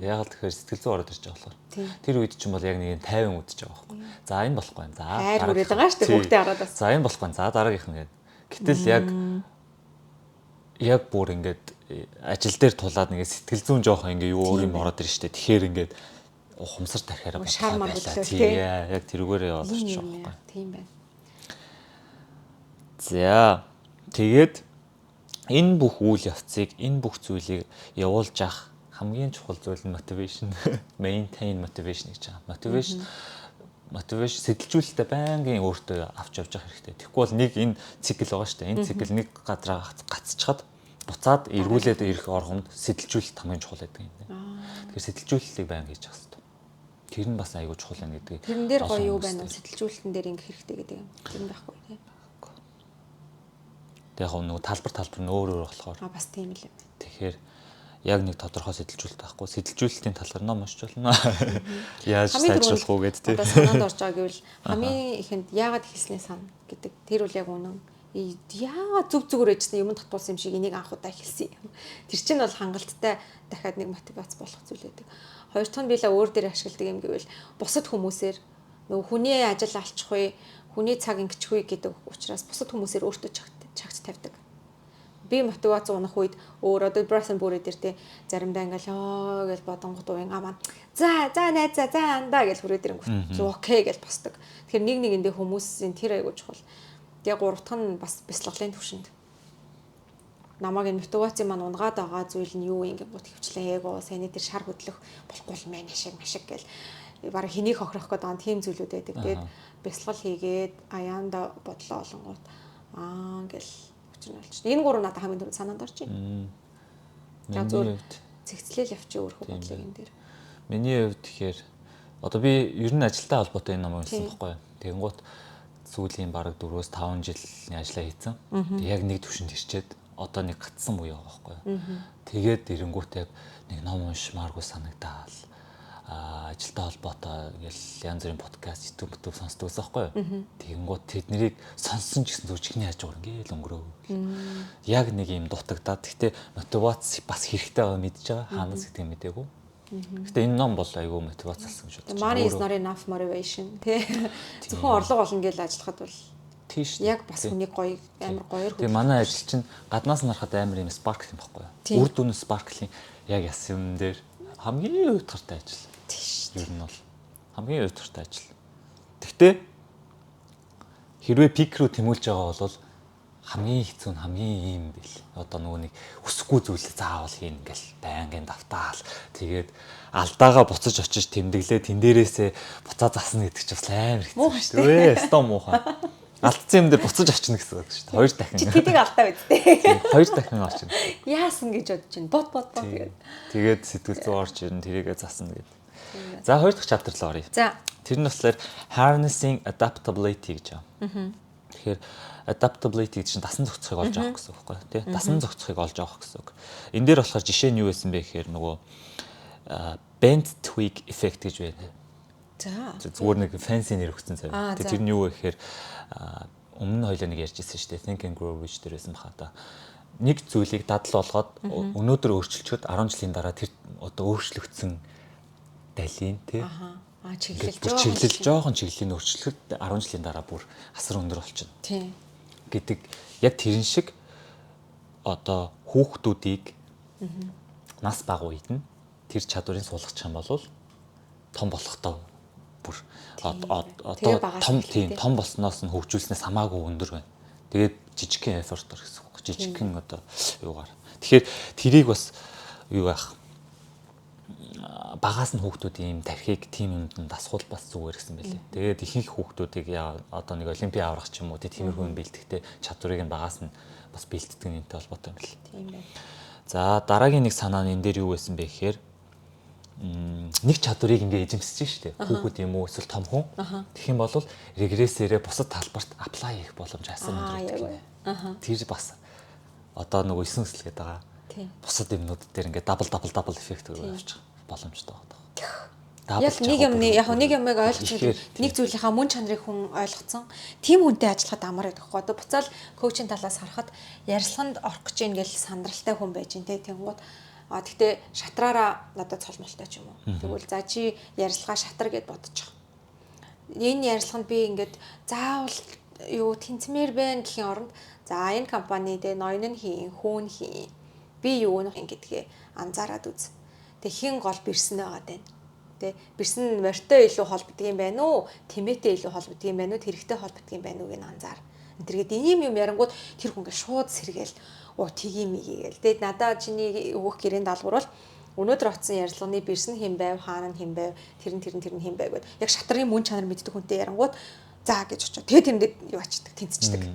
Яг л тэгэхээр сэтгэл зүй ороод ирж байгаа болохоор. Тэр үед чинь бол яг нэг 50 үдчихэж байгаа байхгүй. За, энэ болохгүй. За, хайр хүрээд байгаа шүү дээ хүүхдээ хараад бас. За, энэ болохгүй. За, дараагийнх нь гээд. Гэтэл яг бүр ингээд ажил дээр тулаад нэг сэтгэл зүйн жоохон ингээ юу өөр юм ороод ирж штэ. Тэгэхээр ингээд ухамсар тархиараа бодох байлаа. Тийм, яг тэрүүгээрээ яваад очих байхгүй. Тийм байна. За, тэгээд энэ бүх үйл явцыг, энэ бүх зүйлийг явуулж авах хамгийн чухал зүйл нь motivation, maintain motivation гэж байгаа. Motivation, сэтэлжүүлэлтээ байнгын өөртөө авч явж явах хэрэгтэй. Тэгэхгүй бол нэг энэ цикл байгаа шүү дээ. Энэ цикл нэг газараа гацчихад буцаад эргүүлээд ирэх оргонд сэтэлжүүлэлт хамгийн чухал байдаг юм байна. Тэгэхээр сэтэлжүүлэлтийг байнга хийж явах хэрэгтэй. Тэр нь бас айгүй чухал байна гэдэг. Тэрэн дээр гоё юу байна вэ? Сэтэлжүүлэлтэн дээр ингэх хэрэгтэй гэдэг юм. Тэр нь байхгүй тийм. Тэг яг нөгөө талбар талбар нь өөр өөр болохоор. А, бас тийм л юм. Тэгэхээр яг нэг тодорхой сэтэлжүүлэлт байхгүй. Сэтэлжүүлэлтийн талаар ном уншиж болно. Яаж сайжруулах уу гэд тий. Одоо санаанд орж байгаа гэвэл хамгийн ихэнд яагаад хэлсний сан гэдэг. Тэр бол яг үнэн. Яагаад зүг зүгээр ээжсэн юм татуулсан юм шиг энийг анх удаа хэлсэн юм. Тэр чинь бол хангалттай дахиад нэг мотивац болох зүйл байдаг. Хоёр дахь нь би л өөр дээр ашигладаг юм гэвэл бусад хүмүүсээр нөгөө хүний ажил алчихгүй, хүний цаг ингэчихгүй гэдэг учраас бусад хүмүүсээр өөртөө чагт тавьдаг. Би мотивац унах үед өөр одоо Брасан бүрээ дээр те, заримдаа ингээл оо гэж бодонгот уянгаа маань за за найзаа, за андаа гэж хүрээд ирэнгүүт зү okay гэж босдог. Тэгэхээр нэг нэгэндээ хүмүүсийн тэр айгуу чухал. Тэгээ гурав дахь нь бас бясалгалын төвшөнд намайг энэ мотивацийн маань унгаад байгаа зүйл нь юу юм гингут хөвчлэн эго саяны тэр шар хөдлөх болохгүй л мэн ашиг машиг гэл бараг хэнийг хохирох гээд байгаа тийм зүйлүүд байдаг. Тэгээд бясалгал хийгээд аяанда бодлоо олонгууд аа гэл чинь болж байна. Энэ гурав надад хамгийн түрүүнд санаанд орж байна. Миний хувьд цэгцлээл явчих өөрөө бодлыг энэ дээр. Миний хувьд тэгэхээр одоо би ер нь ажилтай холбоотой энэ номыг уншсан байхгүй юу. Тэгэнгუთ сүүлийн бараг 4-5 жилийн ажиллаа хийцэн. Тэг яг нэг төвшөнд ирчээд одоо нэг гатсан үе байгаа байхгүй юу. Тэгээд ирэнгүүт яг нэг ном уншмааргүй санагдаал ажилтай холбоотой ингээл янз бүрийн подкаст, YouTube YouTube сонсдог байсан байхгүй юу. Тэгэнгүүт тэднийг сонссон ч гэсэн зүгээр чихний хажуугаар ингээл өнгөрөө. Яг нэг юм дутагдаад, гэхдээ мотивац бас хэрэгтэй байгаа мэдж байгаа. Хаанаас гэдгийг мдээгүй. Гэхдээ энэ ном бол айгүй мотивац болсон гэж бодож байна. Money is not enough motivation тий. Зөвхөн орлого олно гэж ажиллахад бол тийш яг бас хүнийг гоё амар гоёор. Тэгээ манай ажил чинь гаднаас нь харахад амар юм sparkle юм баггүй юу? Үр дүн sparkle-ийн яг яс юм дээр хамгийн уйтгартай ажил. Тийш. Ер нь бол хамгийн уйтгартай ажил. Тэгтээ хэрвээ peak рүү тэмүүлж байгаа бол хамгийн хэцүү нь хамгийн ийм бил. Одоо нөгөө нэг өсөхгүй зүйлээ заавал хийн ингээл байнгын давтаал. Тэгээд алдаагаа буцаж очиж тэмдэглээ, тэн дээрээсээ буцаа засна гэдэг чинь бас амар хэцүү шүү дээ. Өстө муухай. Алдсан юм дээр буцаж очино гэсэн үг шүү дээ. Хоёр дахин. Чи тэдийг алдаа үсттэй. Хоёр дахин очино. Яасан гэж бодож чинь. Бот бот бот гэдэг. Тэгээд сэтгэл зүй орж ирнэ, тэрийгээ засна гэдэг. За, хоёр дахь chapter руу оръё. За. Тэр нь болохоор harnessing adaptability гэж байна. Тэгэхээр adaptability гэж чинь дасан зохицохыг олж авах гэсэн үг байхгүй тий. Дасан зохицохыг олж авах гэсэн үг. Энэ дээр болохоор жишээ нь юу байсан бэ гэхээр нөгөө bent twig effect гэж байна. Зүгээр нэг fancy нэр өгсөн заяа. Тэр нь юу вэ гэхээр өмнө нь хоёлаа нэг ярьж ирсэн шүү дээ. Think and Grow Rich дээр байсан баха та. Нэг зүйлийг дадал болгоод өнөөдөр өөрчилчөөд 10 жилийн дараа тэр одоо өөрчлөгдсөн далийн тий. Аа, чиглэл. Жоохон чиглэл, жоохон чиглэлийн өөрчлөлт 10 жилийн дараа бүр асар өндөр болчихно. Гэдэг яг тэрэн шиг одоо хүүхдүүдийг нас бага үед нь тэр чадварыг суулгачих юм бол том болохдоо бүр одоо том, тийм, том болсноос нь хөгжүүлснээс хамаагүй өндөр байна. Тэгээд жижигхэн effort ор гэсэн үг. Жижигхэн одоо юугаар. Тэгэхээр тэрийг бас юу яах, багаас нь хүүхдүүдийн юм тархийг тийм юмд нь дасгуул бас зүгээр гэсэн байлээ. Тэгээд ихэнх хүүхдүүдийг одоо нэг олимпийн аврах ч юм уу, тиймэрхүү юм бэлтгэхдээ чадварыг нь багаас нь бас бэлтдэг юмтай холбоотой юм л. Тийм байна. За, дараагийн нэг санаа нь энэ дээр юу байсан бэ гэхээр нэг чадварыг ингээ эзэмсэж штэ. Хүүхэд юм уу эсвэл том хүн. Тэгэх юм бол регрессээрээ бусад талбарт apply хийх боломж асар өндөр гэдэг юм. Тэр бас одоо нөгөө 9 өсөл гэдэг байгаа. Бусад юмнууд дээр ингээ double double double effect өгөх боломжтой байгаа. Яг нэг юмны, яг нэг юмыг ойлгоцсон, нэг зүйлийнхаа мөн чанарыг хүн ойлгоцсон. Тийм хүнтэй ажиллахад амар байдаг хгүй. Одоо буцаал coaching талаас харахад ярилцлаганд орох гэж ийн гэл сандралтай хүн байж гин те. Тэнгууд а тэгтээ шатраараа надад цолмолтой ч юм уу. Тэгвэл за, чи ярилцлага шатар гэд бодчих. Энэ ярилцлаганд би ингээд заавал юу тэнцмээр байна гэхийн оронд за, энэ компани те ноён нь хийн, хүүн хийн, би юу нь гэдгээ анзаараад үз. Тэг хэн гол бэрсэн байгаа даа. Тэ бэрсэн морьтой илүү холбогддог юм байна уу? Тэмээтэй илүү холбогддог юм байна уу? Тэрэгтэй холбогддог юм байна уу гэн анзаар. Тэргээд ийм юм ярангууд тэр хүн ингээ шууд сэргээл оо тгий мигээл. Тэгээд надаа чиний өгөх гэрээний даалгавар бол өнөөдөр очсон ярилцлаганы бэрсэн хэн байв, хаана нь хэн байв, тэр нь тэр нь тэр нь хэн байв гэд яг шатрын мөн чанар мэддэг хүнтэй ярангууд за гэж очоо. Тэгээд тэрэндээ юу ачдаг, тэнцчихдэг.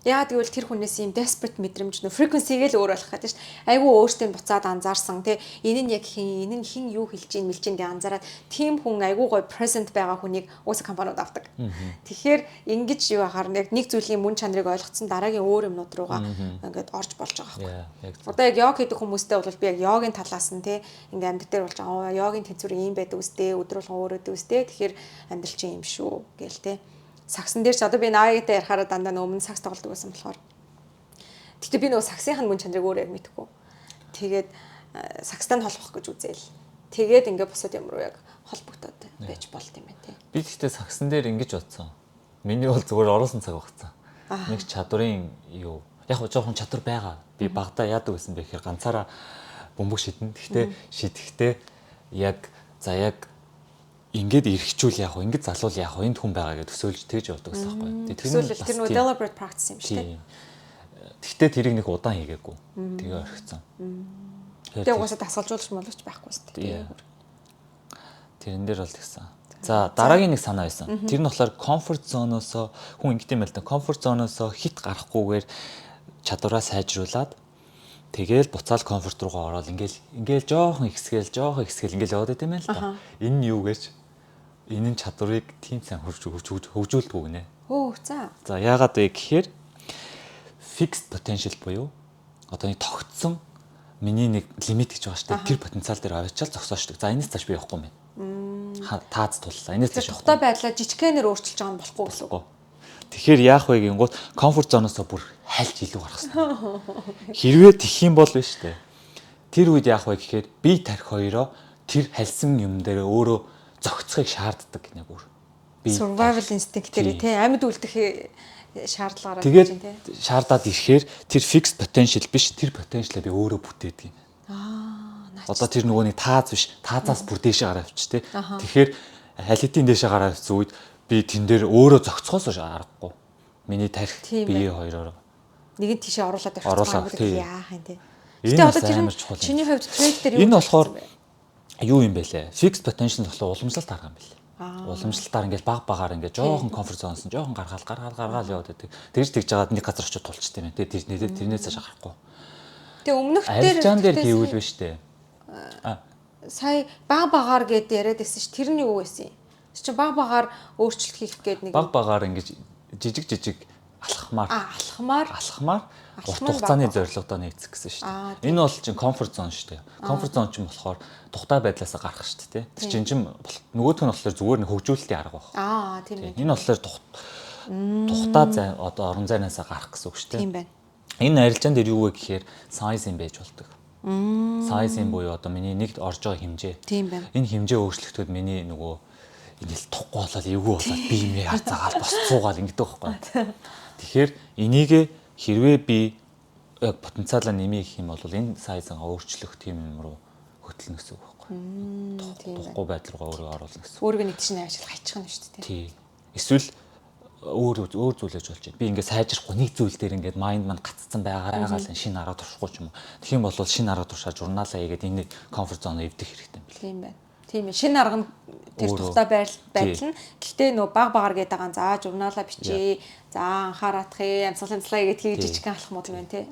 Яа гэвэл тэр хүнээс ийм desperate мэдрэмж нөө frequency-г л өөр болох гэдэг шүү дээ. Айгу өөртөө буцаад анзаарсан тий. Энэ нь яг хин, энэ нь хин юу хэлж ийн мэлж ийн гэж анзаараад тийм хүн, айгу гоё present байгаа хүнийг уусаа компаниуд авдаг. Тэгэхээр ингэж юу ахаар яг нэг зүйлийн мөн чанарыг ойлгоцсон дараагийн өөр юмнууд руугаа ингээд орж болж байгаа байхгүй. Одоо яг йог хийдэг хүмүүстэй бол би яг йогийн талаас нь тий ингээд амьдрал дээр болж байгаа. Йогийн тэнцвэр ийм байдаг үстэй, өдөр болгон өөр өгдөг үстэй. Тэгэхээр амьдрал чинь юм шүү гээл тий. Сагсан дээр ч одоо би Наагитай ярихаараа дандаа өмнө сагс тоглодог байсан болохоор. Гэтэ би нөгөө сагсынх нь мөн чанарыг өөр яг мэдэхгүй. Тэгээд сагстай нь холбох гэж үзээл. Тэгээд ингээ бусад юм руу яг холбогдоод байж болт юм байна тий. Би гэхдээ сагсан дээр ингэж бодсон. Миний бол зүгээр оруулсан цаг багцсан. Нэг чадварын юу яг жоохон чадвар байгаа. Би багадаа яадаг байсан бэ гэхээр ганцаараа бөмбөг шидэнэ. Гэхдээ шидэхдээ яг за, яг ингээд эрхчүүл яах вэ? Ингээд залуул яах вэ? Энд хүн байгаа гэж төсөөлж тэгж явдаг гэсэн байхгүй. Тэгээ тэр нь тэр нөгөө deliberate practice юм шүү дээ. Тэгтээ тэрийг нэг удаан хийгээгүй. Тэгээ орхицсан. Тэгээ угаасаа дасгалжуулагч мологч байхгүй шүү дээ. Тэрэн дээр бол тэгсэн. За, дараагийн нэг санаа байсан. Тэр нь болохоор comfort zone-оос хүн ингэдэм байл та. Comfort zone-оос хит гарахгүйгээр Чадвараа сайжруулад тэгэл буцаал comfort руугаа ороод ингээл жоохон ихсгээл, жоохон ихсгээл ингээл яваад байт юм байна л да. Энэ нь юу гэж, энэ нь чадварыг тийм сайн хөгжүүлдэггүй гинэ. Өө, за. За, яагаад вэ гэхээр fixed potential буюу одоо нэг тогтсон миний нэг лимит гэж байгаа шүү дээ. Тэр потенциал дээр аваачаал зогсоочдөг. За, энэс цааш би явахгүй юм байна. Тааз туллаа. Энэс цааш тухтай байдлаа жижигхэнээр өөрчилж байгаа нь болохгүй гэсэн үг. Тэгэхээр яах вэ гингууд comfort zone оос бүр хальж илүү гарах хэрэгтэй. Хэрвээ тэх юм бол биш үү? Тэр үед яах вэ гэхээр би тарих хоёроо тэр хальсан юм дээр өөрөө зохицохыг шаарддаг гинэ бүр. Би survival instinct дээр, тий, амьд үлдэх шаардлагаараа. Тэгээд шаардаад ирэхээр тэр fixed potential биш, тэр potential-а би өөрөө бүтээдэг юм. Аа. Одоо тэр нөгөө нэг тааз биш, таазаас бүр дээшээ гараа авч, тий. Тэгэхээр аль хэдийн дээшээ гараа авсан үед би тэн дээр өөрөө зохицохоос аргагүй. Миний тарих, бие хоёроор нэг нь тийшээ оруулаад авчих яах юм, тий. Гэтэ одоо тэр чиний хувьд trade дээр юу, энэ болохоор юу юм бэ лээ? Fixed potential болохоор уламжлалт арга юм билээ. Уламжлалтаар ингээл баг багаар ингээд жоохон comfort zone оос нь жоохон гаргаал, гаргаал, гаргаал яваад байдаг. Тэгж тэгж жагаад нэг газар очиж тулчт юм байна. Тэгээ тэрнээс цааш гарахгүй. Тэгээ өмнөх дээр арилжаан дээр хийвэл биш үү? Сая баг багаар гэд яриад байсан ш. Тэр нь юу байсан юм? Тэр чинь баг багаар өөрчлөлт хийх гээд нэг баг багаар ингэж жижиг жижиг алхмаар. Алхмаар. Алхмаар урт хугацааны зорилгодоо нэгцэх гэсэн шүү дээ. Энэ бол чинь comfort zone шүү дээ. Comfort zone чинь болохоор тухтай байдлаасаа гарах шүү дээ. Тэр чинь чинь нөгөөх нь болохоор зүгээр нэг хөгжүүлэлтийн арга баг. Аа, тийм ээ. Энэ болохоор тухтай зай, одоо орон зайнаасаа гарах гэсэн үг шүү дээ. Тийм байна. Энэ арилжаан дээр юу вэ гэхээр size юм байж болдог. Size юм буюу одоо миний нэг орж байгаа хэмжээ. Тийм байна. Энэ хэмжээ өөрчлөгдөхөд миний нөгөө ингээл тухгүй болоод, эвгүй болоод, би юм харцаагаал босцуугаал ингэдэг байхгүй. Тэгэхээр энийг хэрвээ би яг потенциалаа нэмэх гэх юм бол энэ size аа өөрчлөх тийм юм руу хөтлөнө гэсэн үг байхгүй. Тухгүй байдал руугаа өөрийгөө оруулна гэсэн. Өөрийгөө нэг тийш авчил хайчих нь шүү дээ. Тий. Эсвэл өөр өөр зүйлэж болж байна. Би ингээд сайжрахгүй, нэг зүйл дээр ингээд mind маань гаццсан байгаараа л шинэ арга туршихгүй ч юм уу. Тэгэх юм бол шинэ арга туршаа, журналаа хийгээд энэ comfort zone эвдэх хэрэгтэй юм байна. Тийм байна. Тийм ээ. Шинэ арга нь тэр тухтай байдал нь. Гэхдээ нөө баг багаар гэдэг байгаа, за, журналаа бичээ. За, анхаараадах, амьсгал амьслаа гэдэг хийж жижигхэн алхмууд юм байна, тий.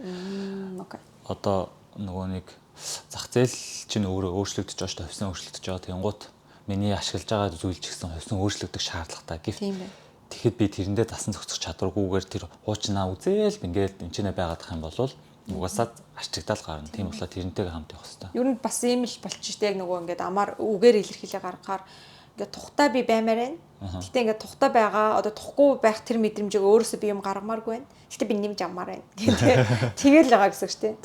Okay. Одоо нөгөө нэг зах зээл чинь өөрөө өөрчлөгдөж байгаа шүү дээ. Хувьсан өөрчлөгдөж байгаа. Тэнгуут миний ашиглаж байгаа зүйл ч гэсэн хувьсан өөрчлөгдөх шаардлагатай. Гэвч Тийм байна. тэгэхэд би тэрэндээ дасан зохицох чадваргүйгээр тэр хуучнаа үзээл ингээл энэ ч нэ байгаадах юм бол угаасаа арчигдаал гарна. Тийм болохоор тэрнтэйгээ хамт явах хэрэгтэй. Ер нь бас ийм л болчих штэ, яг нөгөө ингээд амар үгээр илэрхийлээ гаргахаар ингээд тухтай би баймаар байна. Гэтэ ингээд тухтай байгаа, одоо тухгүй байх тэр мэдрэмжийг өөрөөсөө би юм гаргамааргүй байна. Гэтэ би нэмж авмаар байна гэх. Тэгэл байгаа гэсэн үг штэ.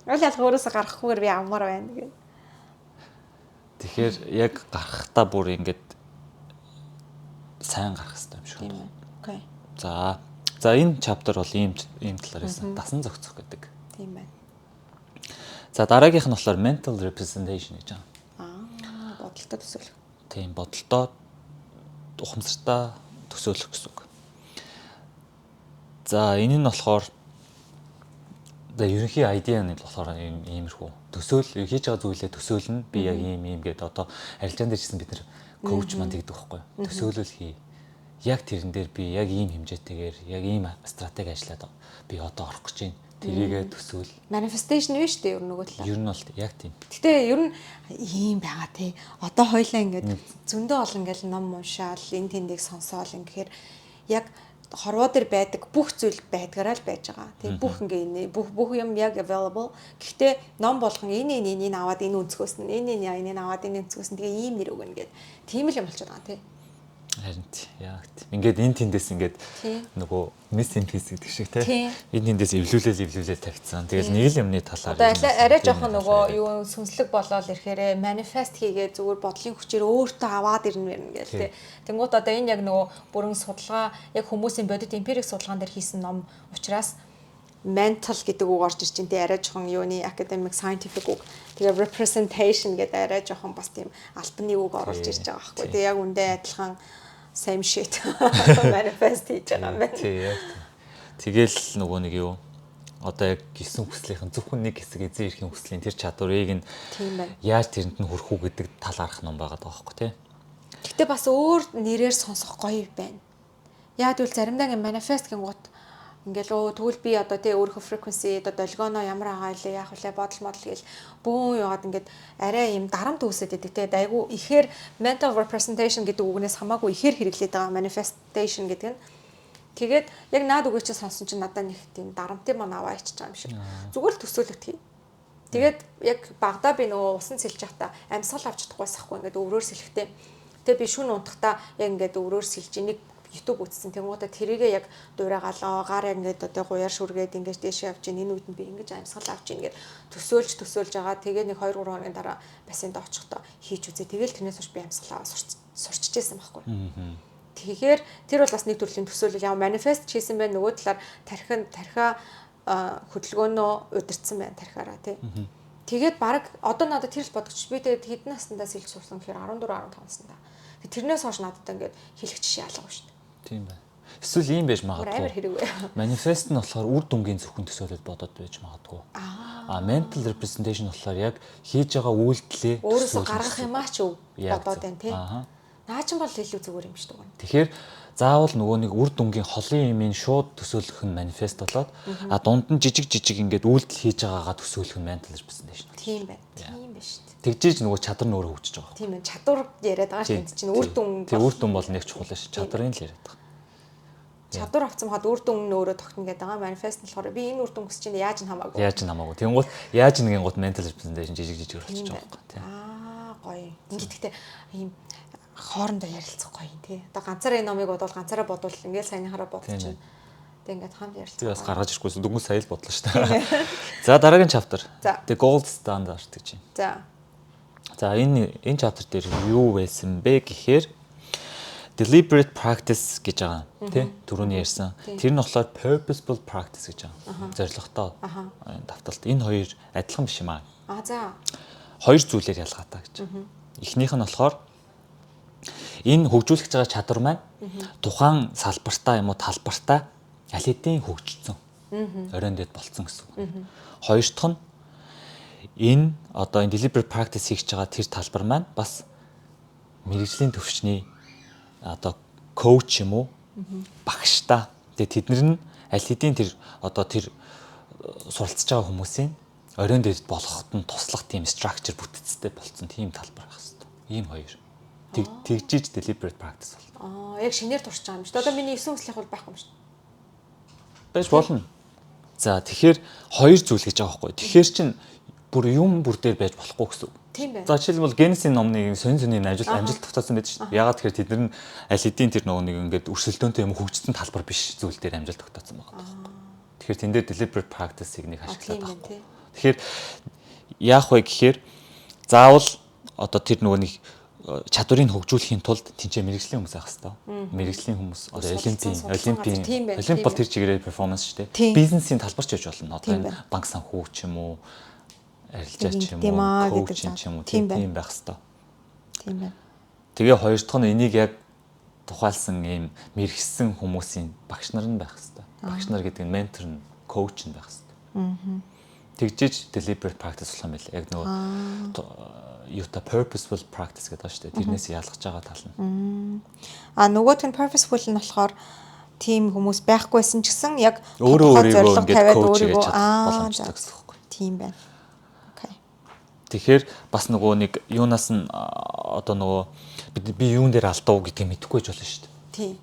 Аль алга өөрөөсөө гаргахгүйгээр би авмаар байна гэх. Тэгэхээр яг гарахтаа бүр ингээд сайн гарах хэрэгтэй юм шиг байна. Okay. За, энэ chapter бол ийм ийм талаар байсан. Дасан зохицох гэдэг. Тийм байна. За, дараагийнх нь болохоор mental representation гэж байна. Аа, бодолтой төсөөлөх. Тийм, бодолтой, ухамсартай төсөөлөх гэсэн үг. За, энэ нь болохоор за ерөнхий idea нь болохоор ийм иймэрхүү. Төсөөл, хийж байгаа зүйлээ төсөөлнө. Би яг ийм ийм гэдэг, одоо арилжаан дээр чсэн бид нар coach маань тэгдэг байхгүй. Төсөөлөл хий. Яг тэрэн дээр би яг ийм хэмжээтэйгээр, яг ийм стратеги ажиллаад би одоо орох гэж байна. Тэрийгээ төсөөл. Manifestation биш үү, ер нь нөгөө талаа. Ер нь бол яг тийм. Гэтэ ер нь ийм байгаа, тий. Одоо хоёлаа ингээд зөндөө олон ингээл ном уншаал, энэ тэндийг сонсоол ингэхээр яг хорвоо дээр байдаг бүх зүйл байдгаараа л байж байгаа. Тийм, бүх ингээ энэ бүх бүх юм яг available. Гэхдээ ном болгон энэ энэ энийг аваад энэ өнцгөөс нь, энэ энэ энийг аваад энэ өнцгөөс нь, тэгээ ийм нэр өгнө гэд. Тийм л юм болчиход байгаа, тий. Харин яг тийм. Ингээд энэ тэндээс ингээд нөгөө missing piece гэдэг шиг, тий. Энэ тэндээс эвлүүлэл эвлүүлэл тавьчихсан. Тэгэл нэг л юмны талаар. Одоо арай жоохон нөгөө юу сүнслэг болоод ирэхээрээ manifest хийгээ зүгээр бодлын хүчээр өөртөө аваад ирнэ мэрнэ гэл, тий. Тэнгуут одоо энэ яг нөгөө бүрэн судалгаа, яг хүмүүсийн бодит эмпирик судалгаан дээр хийсэн ном учраас mental гэдэг үг орж ирж чинь, тий, арай жоохон юуны academic, scientific үг. Тэгээ representation гэдэг арай жоохон бас тийм албаны үг оруулж ирж байгаа байхгүй. Тэгээ яг үндэ адилхан same shit manifest хийж байгаа юм байна. Тий, яг тийм. Тэгэл нөгөө нэг юу, одоо яг гисэн хүслийнхэн зөвхөн нэг хэсэг, эзэн эрхийн хүслийн тэр чадварыг нь Тийм байна. яаж тэрэнд нь хүрэх үү гэдэг тал арах ном байгаа байхгүй, тий. Гэтэ бас өөр нэрээр сонсох гоё байна. Яг гэвэл заримдаа ингээ manifest гингууд Ингээл өө тэгвэл би одоо тий өөрийнхөө frequency одоо долгионоо ямар агаа илээ, яах вүлээ, бодол модол гээл бөөн яваад ингээд арай юм дарамт үүсээд идэг тий. Айгу ихээр mental representation гэдэг үгнээс хамаагүй ихээр хэрэглээд байгаа manifestation гэдэг нь. Тэгээд яг наад үгийг чинь сонсон чинь надад нэг тийм дарамтын мань аваа ичиж байгаа юм шиг. Зүгээр л төсөөлөгдөх юм. Тэгээд яг багадаа би нөгөө усан сэлж байхдаа амьсгал авч чадахгүйс ахгүй, ингээд өврөөр сэлэхтэй. Тэгээ би шүн унтахдаа яг ингээд өврөөр сэлж, нэг YouTube үзсэн. Тэнгуудаа тэрийгээ яг дуурайгаалаа. Гар яг ингээд одоо гуяар шүргээд ингээд дээшээ явж гин. Энэ үед нь би ингэж амьсгал авч ийн гэд төсөөлж төсөөлж байгаа. Тэгээ нэг 2 3 хоногийн дараа бассейнд очихдоо хийж үзээ. Тэгэл тэрнээс хойш би амьсгал аваа сурчижсэн байхгүй. Тэгэхээр тэр бол бас нэг төрлийн төсөөлөл, яа, manifest хийсэн байна. Нөгөө талаар тархин тархиа хөдөлгөөнөө удирдсан байна тархиараа, тий. Тэгээд баг одоо надад тэр л бодогч, би тэгээд хэдэн наснда сэлж сурсан гэхээр 14 15 наснда. Тэрнээс хойш надад ингээд хэлэх жишээ алга шүү дээ. Тийм байна. Эсвэл ийм байж Амар магадгүй. хэрэг вэ? Manifest нь болохоор үр дүнгийн зөвхөн төсөөлөд бодоод байж магадгүй. А mental representation болохоор яг хийж байгаа үйлдэлээ Өөрөөсөө төсөөлнө гаргах гэсэн. юмаа ч өв Яг бодоод зөв. байна, тий. Наа чинь бол илүү зүгээр юм шүү дээ. Тэгэхээр заавал нөгөө нэг үр дүнгийн холын юмыг шууд төсөөлөх нь manifest болоод, а дунд нь жижиг жижиг ингээд үйлдэл хийж байгаагаа төсөөлөх нь mental representation. Тийм байна. Тийм байна шүү дээ. Тэгжиж нөгөө чадвар нь өөрөө хөгжиж байгаа. Тийм байна. Чадвар яриад байгаа шүү дээ. Чинь үр дүн. Тийм, үр дүн бол нэг чухал ш. Чадварын л яриад байгаа. Чадвар авсан хаад үр дүн нь өөрөө тогтно гэдэг байгаа. Manifest нь болохоор би энэ үр дүн хүсэж чинь яаж нь хамаагүй. Яаж нь хамаагүй. Тэнгуут яаж нэгэн гут mental representation жижиг жижигээр болчихж байгаа байхгүй, тийм. Аа, гоё. Ингээд гэхдээ ийм хоорондоо ярилцах гоё юм, тий. Одоо ганцаараа энэ номыг бодвол, ганцаараа бодвол, ингээд саяныхаараа бодол чинь. Тэг ингээд хамт ярилцах. Би бас гаргаж ирэхгүйсэн. Дөнгөж сая л бодлоо шүү дээ. За, дараагийн chapter. The gold standard гэж юм. За, энэ chapter дээр юу байсан бэ гэхээр deliberate practice гэж байгаа, тий, түрүүний ярьсан. Тэр нь болохоор purposeful practice гэж байгаа. Зорилготой давталт. Энэ хоёр адилхан биш юм аа. Аа, за. Хоёр зүйлээр ялгаатай гэж. Эхнийх нь болохоор энэ хөгжүүлэх гэж байгаа чадвар маань тухайн салбартаа юм уу талбартаа аль хэдийн хөгжсөн. Оройн дэд болцсон гэсэн үг. Хоёр дахь нь энэ одоо энэ deliberate practice хийж байгаа тэр талбар маань бас мэргэжлийн төвшний одоо коуч юм уу, багштай. Тэгээ тэд нар нь аль хэдийн тэр одоо тэр суралцж байгаа хүмүүсийн оройн дэд болгоход нь туслах тийм structure бүтцтэй болцсон тийм талбар байх хэрэгтэй. Ийм хоёр. Тэгжиж deliberate practice болно. Аа, яг шинээр туршиж байгаа юм шүү дээ. Одоо миний 9 хүслэх бол байхгүй юм шүү дээ. Байж болно. За, тэгэхээр хоёр зүйл гэж байгаа байхгүй. Тэгэхээр чин бүр юм бүр дээр байж болохгүй гэсэн үг. Тийм байна. За, жишээлбэл, Гиннесийн номны сонин сонин амжилт тогтоосон байдаг шүү дээ. Ягаад тэгэхээр тэд нар нь аль хэдийн тэр нөгөө нэг ингээд өрсөлдөөнтэй юм хөгжсөн талбар биш зүйл дээр амжилт тогтоосон байгаа байхгүй. Тэгэхээр тэн дээр deliberate practice-ыг нэг ашиглаад байгаа байхгүй. Тэгэхээр яах вэ гэхээр заавал одоо тэр нөгөө нэг чадварыг хөгжүүлэхийн тулд тэнцээ мэргэжлийн хүмүүс байх хэрэгтэй. Мэргэжлийн хүмүүс одоо олимпийн олимп бол тэр чигээрээ performance шүү дээ. Бизнесийн талбар ч байж болно. Одоо энэ банк санхүү ч юм уу, арилжаа ч юм уу, коуч ч юм уу, тийм байх хэрэгтэй. Тийм байна. Тэгээ хоёр дахь нь энийг яг тухайлсан ийм мэргэсэн хүмүүсийн багш нар нь байх хэрэгтэй. Багш нар гэдэг нь ментор нь, коуч нь байх хэрэгтэй. Тэгжиж deliberate practice болох юм байл. Яг нөгөө юута purposeful practice гэдэг байна шүү дээ. Тэрнээс ялгаж байгаа тал нь. А нөгөөх нь purposeful нь болохоор тийм хүмүүс байхгүйсэн ч гэсэн яг өөрөө өөрийгөө ингээд коуч хийж боломжтой гэсэн үг. Тийм байна. Окей. Тэгэхээр бас нөгөө нэг юунаас нь одоо нөгөө би юун дээр алдав гэдгийг мэдэхгүй ч болно шүү дээ. Тийм.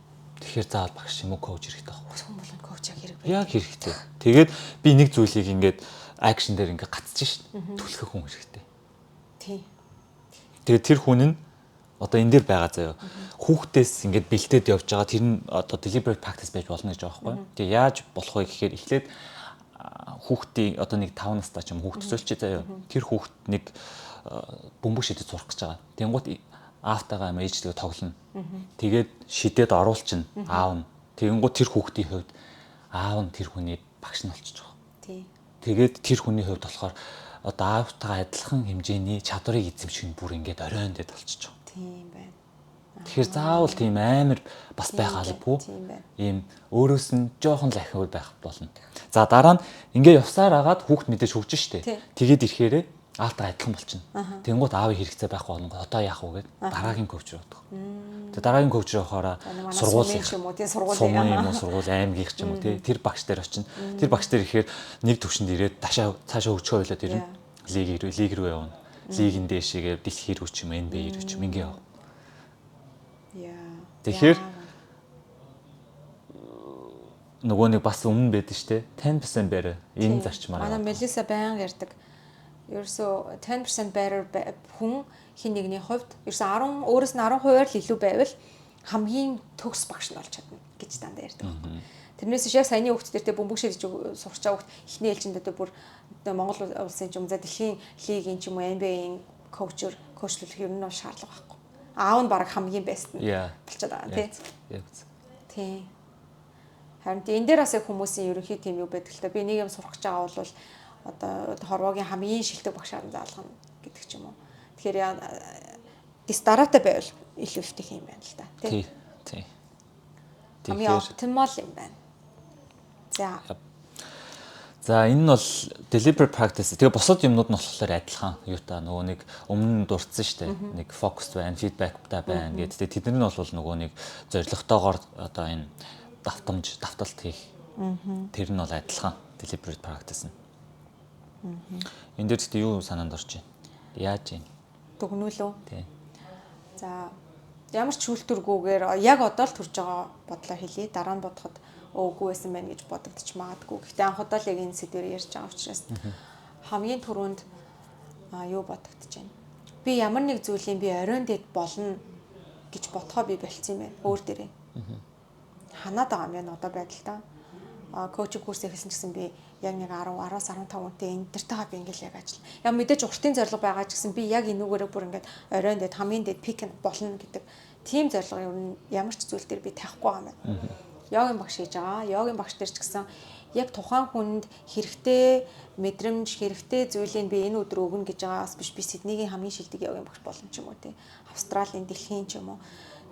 Тэгэхээр заавал багш юм уу, коуч хэрэгтэй байхгүй. Хүн болгон коуч яг хэрэг байна. Яг хэрэгтэй. Тэгээд би нэг зүйлийг ингээд action дээр ингээд гацж шин. Түлхэх хүн хэрэгтэй. Тийм. Тэгээд тэр хүн нь одоо энэ дээр байгаа заяа. Хүүхдээс ингээд бэлдээд явж байгаа тэр нь одоо deliberate practice байж болно гэж байгаа байхгүй. Тэгээ яаж болох вэ гэхээр эхлээд хүүхдийн одоо нэг 5 настай ч юм хүүхд төсөөлч заяа. Тэр хүүхд нэг бөмбөг шидэд сурах гэж байгаа. Тэнгуут аавтайгаа юм ээжтэйгээ тоглоно. Тэгээд шидэд оруулчихна аав нь. Тэгэнгүүт тэр хүүхдийн хувьд аав нь тэр хүний багш нь болчихж байгаа. Тэгээд тэр хүний хувьд болохоор одоо аавтайгаа адилхан хэмжээний чадварыг эзэмших нь бүр ингээд оройн дэд болчихж байгаа. Тийм байна. Тэгэхээр заавал тийм амар бас байх албагүй. Ийм өөрөөс нь жоохон л ахиуд байх болно. За, дараа нь ингээ явсаар агаад хүүхд мэдээж хөгжин штэ. Тэгээд ирэхээрээ Аавтайгаа адилхан болчихно. Тэнгуут аавын хэрэгцээ байхгүй болонгоо одоо яах вэ гэд дараагийн коуч руу явдаг. Тэгээ дараагийн коуч руу явахаараа сургууль юм уу, тийм, сургууль юм уу, сургууль, аймгийнх ч юм уу, тий, тэр багш дээр очино. Тэр багш дээр ирэхээр нэг төвшөнд ирээд дашаа цаашаа хөгжихөө ойлоод ирнэ. Лиг рүү явна. Лигийн дээшээгээ дэлхий рүү ч юм, NBA рүү ч юм ингээ яв. Тэгэхээр нөгөө нэг бас өмнө байдаг штэ, 10% better энэ зарчмаар. Манай Мелиса байнга ярьдаг. Ерөөсөө 10% better хүн хин нэгний хувьд ерөөсөө 10, өөрөөс нь 10%-аар л илүү байвал хамгийн төгс багш нь болж чадна гэж дандаа ярьдаг байхгүй. Тэрнээс биш яг саяны хүүхд дээр те, бөмбөг шидэж сурч байгаа хүүхд эхний ээлжинд одоо бүр Монгол улсын ч юм, за дэлхийн лигийн ч юм уу, NBA-ийн коучер коучлох ер нь бол шаардлага байхгүй. Аав нь баг хамгийн best нь болчиход байгаа, тий. Тий. Харин энэ дээр бас яг хүмүүсийн ерөнхий тийм юу байдаг л та. Би нэг юм сурах гэж байгаа бол одоо хорвоогийн хамгийн шилдэг багшаар нь заалгана гэдэг ч юм уу. Тэгэхээр дис дараатай байвал илүү ихтэй юм байна л та. Тий. Тий. Тэгэхээр optimal юм байна. За. За, энэ нь бол deliberate practice. Тэгээ бусад юмнууд нь болохоор адилхан. Юу та нөгөө нэг өмнө нь дурдсан шүү дээ. Нэг focus байна, feedback-тай байна гэдэг. Тэгээ тэдний нь бол нөгөө нэг зорилготойгоор одоо энэ давтамж, давталт хийх. Тэр нь бол адилхан deliberate practice нь. Энэ дээр гэхдээ юу санаанд орж байна? Яаж юм? Дүгнүүлөө. Тий. За, ямар ч шүүлтүргүүгээр яг одоо л төрж байгаа бодлоо хэлье. Дараа нь бодоход өөгүй байсан байна гэж бодогдож магадгүй. Гэхдээ анх удаа л яг энэ сэдвээр ярьж байгаа учраас хамгийн түрүүнд юу бодогдож байна? Би ямар нэг зүйлийн би оройн дэд болно гэж бодхоо би болцсон юм байна. Өөр дээрээ. Ханаад байгаа юм байна одоо байдалтай. Коучинг курс эхэлсэн гэсэн би яг нэг 10 10-аас 15 хүнтэй энэ тэртэйгээ би ингээл яг ажил. Яг мэдээж уртын зорилго байгаа ч гэсэн би яг энүүгээрээ бүр ингээд оройн дэд, хамгийн дэд peak болно гэдэг тийм зорилго ер нь ямар ч зүйл дээр би тавихгүй байгаа юм байна. Йогийн багш хийж байгаа. Йогийн багш дээр ч гэсэн яг тухайн хүнд хэрэгтэй мэдрэмж, хэрэгтэй зүйлийг би энэ өдөр өгнө гэж байгаас биш, би Сиднейгийн хамгийн шилдэг йогийн багш болно ч юм уу, те. Австралийн, дэлхийн ч юм уу.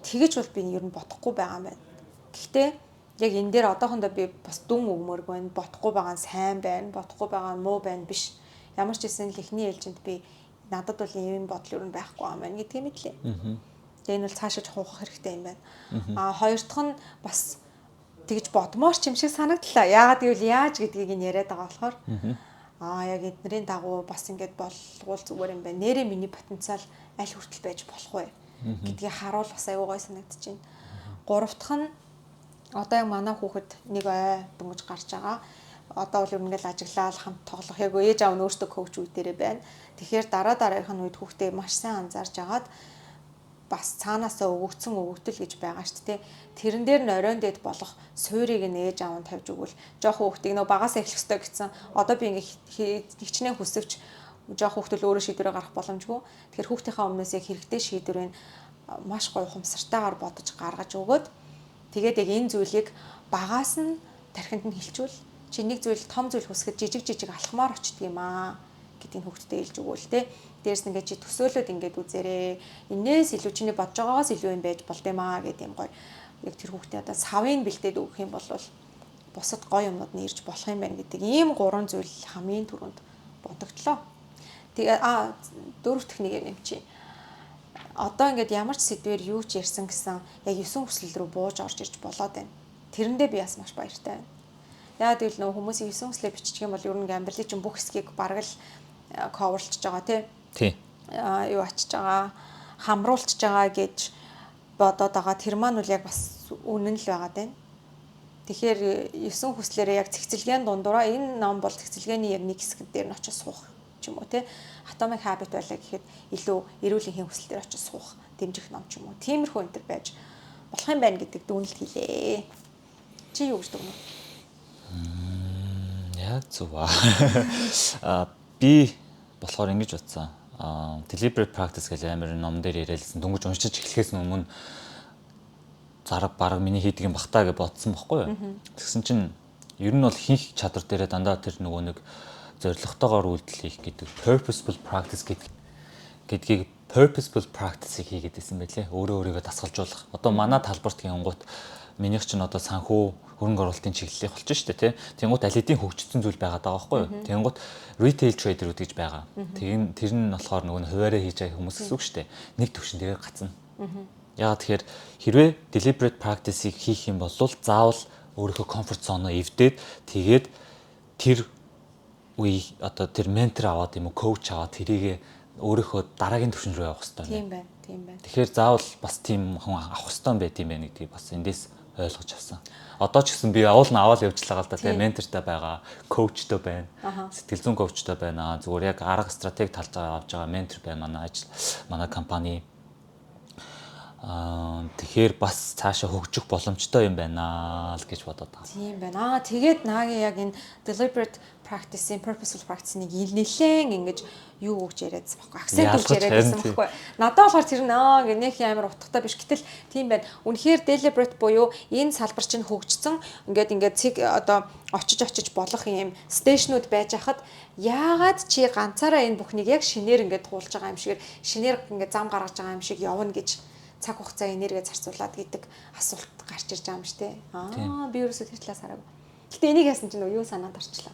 Тэгэж бол би ер нь бодохгүй байгаа юм байна. Гэхдээ яг энэ дээр одоохондоо би бас дүн өгмөргүй байна. Бодохгүй байгаа нь сайн байна, бодохгүй байгаа нь муу байна биш. Ямар ч гэсэн л эхний ээлжинд би надад бол ийм бодол ер нь байхгүй юм байна гэдгийг мэдлээ. Тэгээ энэ бол цаашаа хуухах хэрэгтэй юм байна. А хоёр дахь нь бас тэгж бодмоор ч юм шиг санагдлаа. Яагаад гэвэл яаж гэдгийг нь яриад байгаа болохоор яг эднэрийн дагуу бас ингэж болвол зүгээр юм байна. Нэрээ миний потенциал аль хүртэл байж болох вэ гэдгийг харуул бас аюу гой санагдаж байна. Гурав дахь нь одоо яг манай хүүхэд нэг ой дөнгөж гарч байгаа. Одоо бол ингээл ажиглаал хамт тоглох, яг ээж аав нь өөртөө коуч үе дээрээ байна. Тэгэхээр дараа дараагийнх нь үед хүүхдээ маш сайн анзаарж агаад бас цаанаасаа өгөгдсөн өгөгдөл гэж байгаа шүү дээ. Тэрэн дээр нь оройн дэд болох суурийг нь ээж аав нь тавьж өгвөл, жоох хүүхдийг нөө багасаа эхлэх ёстой гэсэн. Одоо би ингээ хичнээн хүсвч жоох хүүхдэл өөрөө шийдвэрээ гаргах боломжгүй. Тэгэхээр хүүхдийнхээ өмнөөс яг хэрэгтэй шийдвэрийг маш гоё ухамсартайгаар бодож гаргаж өгөөд, тэгээд яг энэ зүйлийг багаас нь тархинд нь хилчүүл, чи нэг зүйл, том зүйл хүсгэд жижиг жижиг алхмаар очдөг юм аа гэдгийг хүүхдэд хэлж өгөөл, те. Дээрс нь ингээд чи төсөөлөд ингээд үзээрээ. Энээс илүү, чиний бодож байгаагаас илүү юм байж болд юм аа гэдэг юм гоё. Яг тэр хүүхдээ одоо савыг бэлдээд өгөх юм бол бусад гоё юмнууд нь ирж болох юм байна гэдэг ийм гурван зүйл хамгийн түрүүнд бодогдлоо. Тэгээ дөрөв дэх нэг юм чи. Одоо ингээд ямар ч сэдвэр юу ч ярьсан гэсэн яг 9 хүсэл рүү бууж орж ирж болоод байна. Тэрэндээ би бас маш баяртай байна. Яагаад гэвэл нөө хүмүүсийн 9 хүслээ биччих юм бол ер нь амьдралын чинь бүх хэсгийг бараг л cover лчж байгаа, тий. Тий. Юу ачиж байгаа, хамруулчихж байгаа гэж бодоод байгаа. Тэр маань бол яг бас үнэн л байгаа даа. Тэгэхээр 9 хүслээрээ яг цэгцэлгээн дундуура, энэ ном бол цэгцэлгээний яг нэг хэсэг дээр нь очиж суух ч юм уу, тий. Atomic Habit байлаа гэхэд илүү эрүүл энхийн хүсэл дээр очиж суух дэмжих ном ч юм уу. Тиймэрхүү энэ төр байж болох юм байна гэдэг дүгнэлт хийлээ. Чи юу гэж дүгнэв? Яг зөв аа. Би болохоор ингэж бодсон. Deliberate practice гэж амар ном дээр яриалсан. Дөнгөж уншиж эхлэхээс өмнө зараг бараг миний хийдэг юм бах та гэж бодсон бохгүй юу. Тэгсэн чинь ер нь бол хийх чадвар дээрээ дандаа тэр нөгөө нэг зорилготойгоор үйлдэл хийх гэдэг purposeful practice гэдгийг, purposeful practice-ийг хийгээд байсан байлээ. Өөрөө өөрийгөө дасгалжуулах. Одоо манай талбарт гингууд минийх чинь одоо санхүү Хөрөнгө оруулалтын чиглэлийг болчих шүү дээ, тий. Тэнгуут аль хэдийн хөгжсөн зүйл байгаад байгаа байхгүй юу? Тэнгуут retail trader-үүд гэж байгаа. Тэгин тэр нь болохоор нөгөө нь хуваараа хийж байгаа хүмүүс гэсэн үг шүү дээ. Нэг төвшин дээрээ гацна. Яагаад тэгэхээр хэрвээ deliberate practice-ийг хийх юм бол заавал өөрийнхөө comfort zone-оо эвдээд, тэгээд тэр үе одоо тэр ментор аваад юм уу, коуч аваад, тэрийг өөрийнхөө дараагийн түвшин рүү явах хэрэгтэй. Тийм байна. Тийм байна. Тэгэхээр заавал бас тийм хүн авах хэрэгтэй байт юм байна гэдгийг бас эндээс ойлгож авсан. Одоо ч гэсэн би уул нь аваад явж байгаа л да, тийм, ментортой байгаа, коучтой байна. Сэтгэл зүйн коучтой байна. Зүгээр яг арга стратеги талж байгаа, авч байгаа ментор байна манай ажил, манай компани. Тэгэхээр бас цаашаа хөгжих боломжтой юм байна л гэж бодоод байгаа. Тийм байна. Тэгээд наагийн яг энэ deliberate practice-ийн, purposeful practice-ийг нэлээд ингэж юу өгч яриадсан байхгүй. Акцент өгч яриад байсан байхгүй. Надад болохоор тэр нь ингээ нэх амар утгатай биш. Гэтэл тийм байна. Үнэхээр deliberate буюу энэ салбар чинь хөгжсөн, ингээд ингээд цэг одоо очиж очиж болох юм station үүд байж хахад яагаад чи ганцаараа энэ бүхнийг яг шинээр ингээд туулж байгаа юм шигээр, шинээр ингээд зам гаргаж байгаа юм шиг явна гэж, цаг хугацаа, энерги зарцуулаад гэдэг асуулт гарч ирж байгаа юм шүү дээ. Би ерөөсөө тэр талаас хараагүй. Гэтэ энийг яасан чинь юу санаанд орчлоо.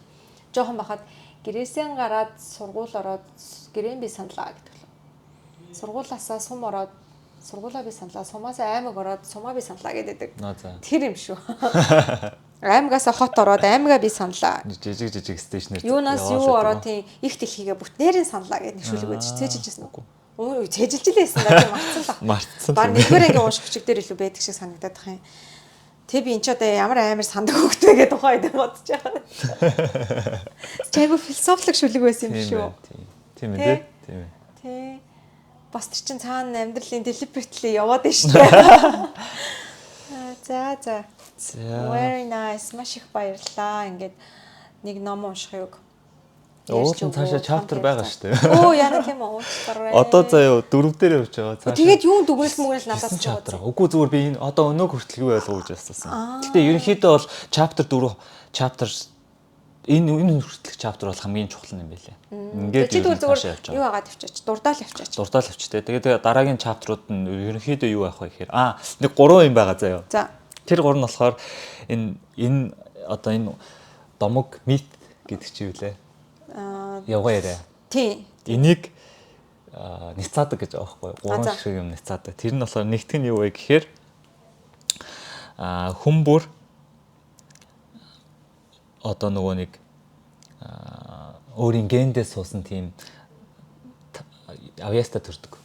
Жохон бахад гэрээсээ гараад сургууль ороод гэрээ би саналаа гэдэг л. Сургуулаасаа сум ороод сургуулаа би саналаа, сумаасаа аймаг ороод сумаа би саналаа гэдэг. Тэр юм шүү. Аймгаасаа хот ороод аймгаа би саналаа. Жижиг жижиг station ээр Юунаас юу ороод, тийм, их дэлхийгээ бүтнээрийн саналаа гэдэг нэг шүлэг байдаг. Цээжилжсэн үү? Өө, цээжилж лээсэн да, тийм, мартсан л. Мартсан. Баг нэгдүгээр ангийн унших бичиг дээр илүү байдаг шиг санагдаад тах юм. Тэг би эн ч одоо ямар амар сандаг хөвгт вэ гэдэг тухай дээр бодож байгаа. Чайгу философик шүлэг байсан юм шүү. Тийм ээ, тийм ээ. Тий. Бас тэр чин цаана амьдралын deliberately яваад байна шүү дээ. За. Very nice. Маш их баярлалаа. Ингээд нэг ном унших юг. Уул нь цаашаа chapter байгаа шүү дээ. Оо, яна, тийм үү? Уучлаарай. Одоо заяа дөрөв дээр явж байгаа. Цаашаа. Тэгээд юун дүгнэлт мүгнэл надад chapter. Үгүй, зүгээр би энэ одоо өнөөг хүртэл юу ойлгов гэж асуусан. Гэтэ ерөнхийдөө бол chapter 4, chapter энэ хүртэлх chapter бол хамгийн чухал юм байлээ. Ингээд чи зүгээр юу агаад явчаач, дурдаал явчаач. Дурдаал явч те. Тэгээд дараагийн chapter ууд нь ерөнхийдөө юу байх вэ гэхээр нэг гурван юм байгаа заяа. За. Тэр гурав нь болохоор энэ одоо энэ домог myth гэдэг чи юу лээ? Явгаа яриа. Тийм. Энийг няцаадаг гэж байгаа байхгүй юу? Гурван шиг юм няцаадаг. Тэр нь болохоор нэгтгэх нь юу вэ гэхээр хүн бүр одоо нөгөө нэг өөрийн гендээ суусан тийм авьяастай төрдөг.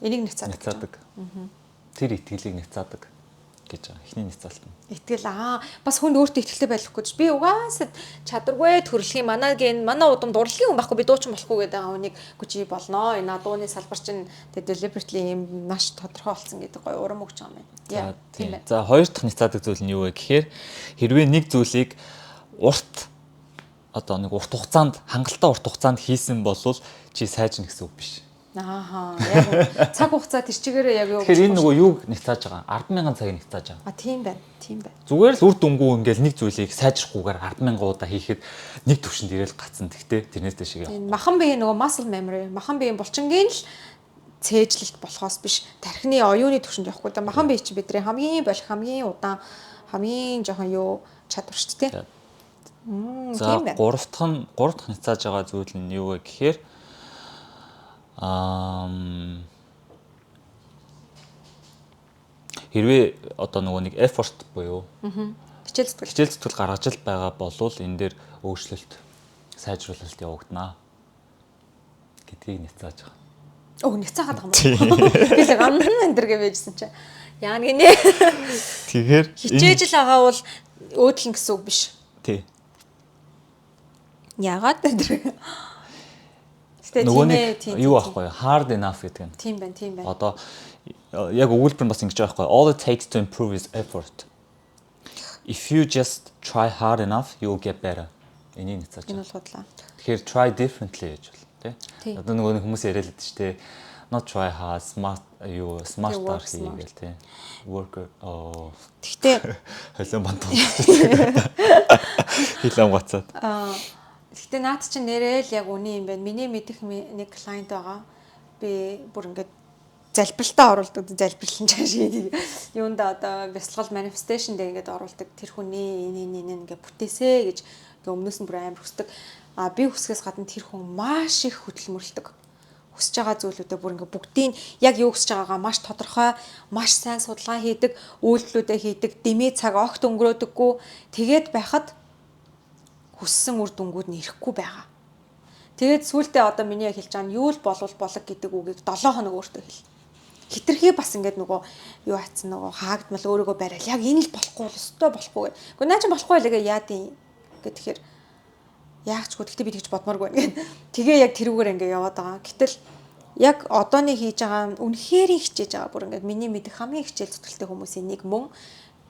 Энийг няцаадаг. Няцаадаг. Тэр итгэлийг няцаадаг гэж байгаа. Эхний няцаалт нь. Итгэл бас хүнд өөртөө итгэлтэй байхгүй ч би угаасаа чадваргүй төрөлхийн, манай ген, манай удам дурлагийн хүн байхгүй, би дуучин болохгүй гэдэг байгаа хүнийг гүчи болноо. Энэ дууны салбар чинь тэгээ deliberately юм маш тодорхой болсон гэдэг гоё урам өгч байгаа юм байна. Тийм ээ. За, хоёр дахь няцаадаг зүйл нь юу вэ гэхээр хэрвээ нэг зүйлийг урт одоо нэг урт хугацаанд, хангалттай урт хугацаанд хийсэн бол чи сайжна гэсэн үг биш. Ааха. Яг цаг хугацаа тэр чигээрээ яг юу. Тэгэхээр энэ нөгөө юуг няцааж байгаа? 10,000 цагийг няцааж байгаа. А, тийм байна. Тийм байна. Зүгээр л үр дүнгүй ингээл нэг зүйлийг сайжрахгүйгээр 10,000 удаа хийхэд нэг төвшөнд ирээл гацсан. Тэгтээ тэрнээс дэшиг явах. Махан биеийн нөгөө muscle memory, махан биеийн булчингийн л цээжлэлт болохоос биш, тархины оюуны төвшөнд явахгүй да. Махан бие чинь бидний хамгийн болох, хамгийн удаан, хамгийн жоохон юу чадвар шүү дээ. За, гурав дахь нь, гурав дахь няцааж байгаа зүйл нь юу вэ гэхээр хэрвээ одоо нөгөө нэг effort буюу хичээл зүтгэл хичээл зүтгэл гаргаж л байгаа болвол энэ дээр өөрчлөлт, сайжруулалт явагдана гэдгийг няцааж байгаа. Өө, няцаагаад байгаа юм уу? Би л гамн энэ дэр гэвэжсэн чинь. Яа гинэ. Тэгэхээр хичээж л байгаа бол өөдлөн гэсэн үг биш. Тий. Яагаад тэр Гэтэ тийм ээ, тийм юу аахгүй, hard enough гэдэг нь. Тийм байна, тийм байна. Одоо яг өгүүлбэр нь бас ингэж байгаа байхгүй. All it takes to improve is effort. If you just try hard enough, you will get better. Энийг няцааж. Энэ бол худлаа. Тэгэхээр try differently гэж бол тий. Одоо нөгөө хүмүүс яриад л дээ тий. Not try hard, smart юу, smart-аар хийгээл тий. Worker оо. Гэхдээ холион бантуу. Хилэн гоцоод. Гэхдээ наад чинь нэрээ л яг үний юм байна. Миний мэдих нэг client байгаа. Би бүр ингээд Залбиралтаа оруулдаг, залбирлан чааш юунда одоо бясалгал manifestation дээр ингээд оруулдаг, тэр хүний энэ энэ энэ ингээд бүтээсэ гэж ингээ өмнөөс нь бүр амар хүсдэг. А би хүсгээс гадна тэр хүн маш их хөдөлмөрлөдөг. Хүсэж байгаа зүйлүүдээ бүр ингээ бүгдийг яг юу хүсэж байгаагаа маш тодорхой, маш сайн судалгаа хийдэг, үйлдэлүүдээ хийдэг, дэмий цаг огт өнгөрөөдөггүй. Тэгээд байхад хүссэн үр дүнгууд нь ирэхгүй байгаа. Тэгээд сүүлдээ одоо миний яг хэлж байгаа нь юу л болвол болог гэдэг үгийг 7 хоног өөртөө хэл. Хитрхи бас ингээд нөгөө юу атсан, нөгөө хаагдмал өөрийгөө барайл. Яг энэ л болохгүй бол өстой болохгүй гэх. Гэхдээ наа чи болохгүй л гээ яа дий гэхээр яагчгүй, гэхдээ би тэгж бодмооргүй байна гэх. Тэгээ яг тэрүүгээр ингээд яваад байгаа. Гэтэл яг одооны хийж байгаа үнэхээр хичээж байгаа, бүр ингээд миний мэдэх хамгийн хичээл зүтгэлтэй хүмүүсийн нэг мөн,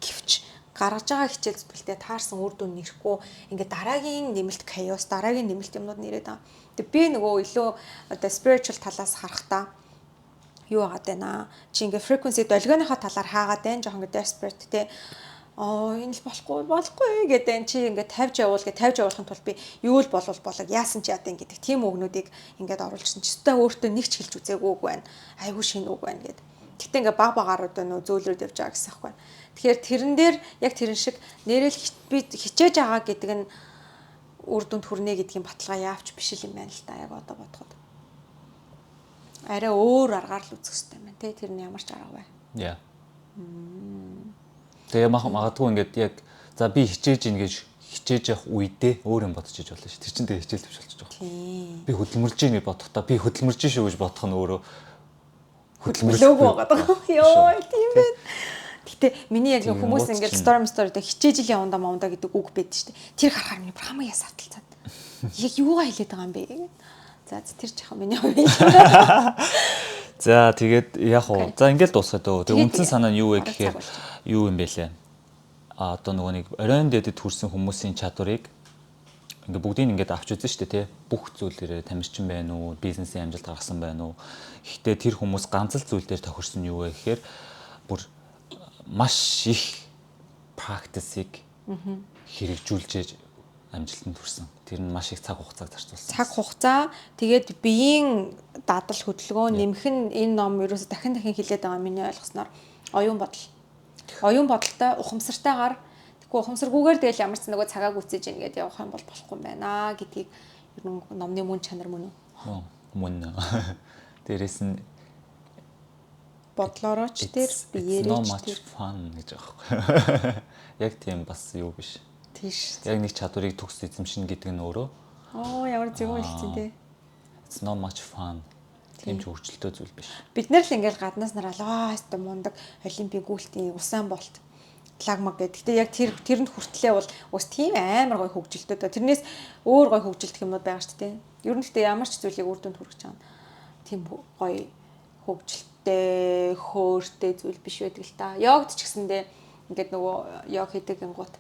гэвч гаргаж байгаа хичээл зүтгэлтэй таарсан үр дүн нэрэхгүй, ингээд дараагийн нэмэлт chaos, дараагийн нэмэлт юмнууд нэрээд байгаа. Тэг би нөгөө илүү одоо spiritual талаас харахтаа юу байгаад байна. Чи ингээ frequency долгионыхаа талаар хаагаад байна. Жохон ингээ desperate те. Аа, энэ л болохгүй болохгүй гэдэг чи ингээ тавьж явуул гэ тавьж явуулахын тулд би юу л болвол болог, яасан ч яадын гэдэг тийм үгнүүдийг ингээд оруулсан чи өстой өөртөө нэг ч хэлж үзээгүй үг байна. Айгүй шинэ үг байна гэд. Гэтэ ингээ баг багаар одоо нөө зөөлрөд явж байгаа гэсэн аахгүй. Тэгэхээр тэрэн дээр яг тэрэн шиг нэрэл би хичээж байгаа гэдэг нь үр дүнд хүрнэ гэдгийн баталгаа яавч биш л юм байна л та, яг одоо бодоход. Арай өөр аргаар л үзэх хэрэгтэй юм байна те, тэр нь ямар ч арга бай. Яа. Тэгээ магадгүй ингээд яг за би хичээж ийн гэж хичээж явах үедээ өөр юм бодож иж болно ш. Тэр чинь тэгээ хичээл төвш болчих жоох. Би хөдөлмөрлж ийн гэж бодохдоо би хөдөлмөрж шүү гэж бодох нь өөрөө хөдөлмөрлөөгүй байгаа. Йоо, тийм байна. Гэтэ миний яг хүмүүс ингээд story story дээр хичээж ил явандаа мавандаа гэдэг үг байдаг шүү дээ. Тэр харахаар миний бүр хамгийн яс авталцаад. Яг юугаа хэлээд байгаа юм бэ гэдэг. За, тэр жоохон миний хувьд. За, тэгээд яг уу. За, ингээд дуусгаад дөө. Тэгээд үндсэн санаа нь юу вэ гэхээр юу юм бэ лээ? А одоо нөгөө нэг оройн дэдэд хүрсэн хүмүүсийн чадварыг ингээ бүгдийг ингээд авч үзэн шүү дээ, тий. Бүх зүйлээрээ тамирчин байна уу, бизнесийн амжилт гаргасан байна уу. Гэхдээ тэр хүмүүс ганц л зүйл дээр тохирсон нь юу вэ гэхээр бүр маш их practice-ыг хэрэгжүүлж амжилтанд хүрсэн. Тэр нь маш их цаг хугацааг зарцуулсан. Цаг хугацаа, тэгээд биеийн дадал хөдөлгөөн нэмэх нь энэ ном ерөөсө дахин дахин хэлээд байгаа, миний ойлгосноор оюун бодол. Оюун бодолтой, ухамсартайгаар, тэгэхгүй ухамсаргүйгээр тэгэл ямар ч нөгөө цагаа гүцээж ийн гэдээ явах юм бол болохгүй юм байна гэдгийг ер нь номны мөн чанар мөн үү? Мөн. Дээрээс нь бодлороо ч тэр биеэрээ ч тэр fun гэж байгаа байхгүй. Яг тийм бас юу биш. Тийш. Яг нэг чадварыг төгс эзэмшинэ гэдэг нь өөрөө Оо, ямар зөв хэлсэн те. It's not much fun. Тийм ч хөгжилтэй зүйл биш. Бид нэр л ингээл гаднаас нараал аа хэвээ мундаг олимпийн гүйлтийн Усан Болт лагмаг гэдэг. Гэтэ яг тэр тэрэнд хүртлээ бол ус тийм амар гой хөгжилтэй. Тэрнээс өөр гой хөгжилдөх юмнууд байгаа шүү дээ. Ер нь гэтэ ямар ч зүйлийг үр дүнд хүргэж байгаа нь тийм гоё хөгжилтэй, хөөртэй зүйл биш байдаг л та. Йогд ч гэсэндээ ингээд нөгөө йог хийдэг гингууд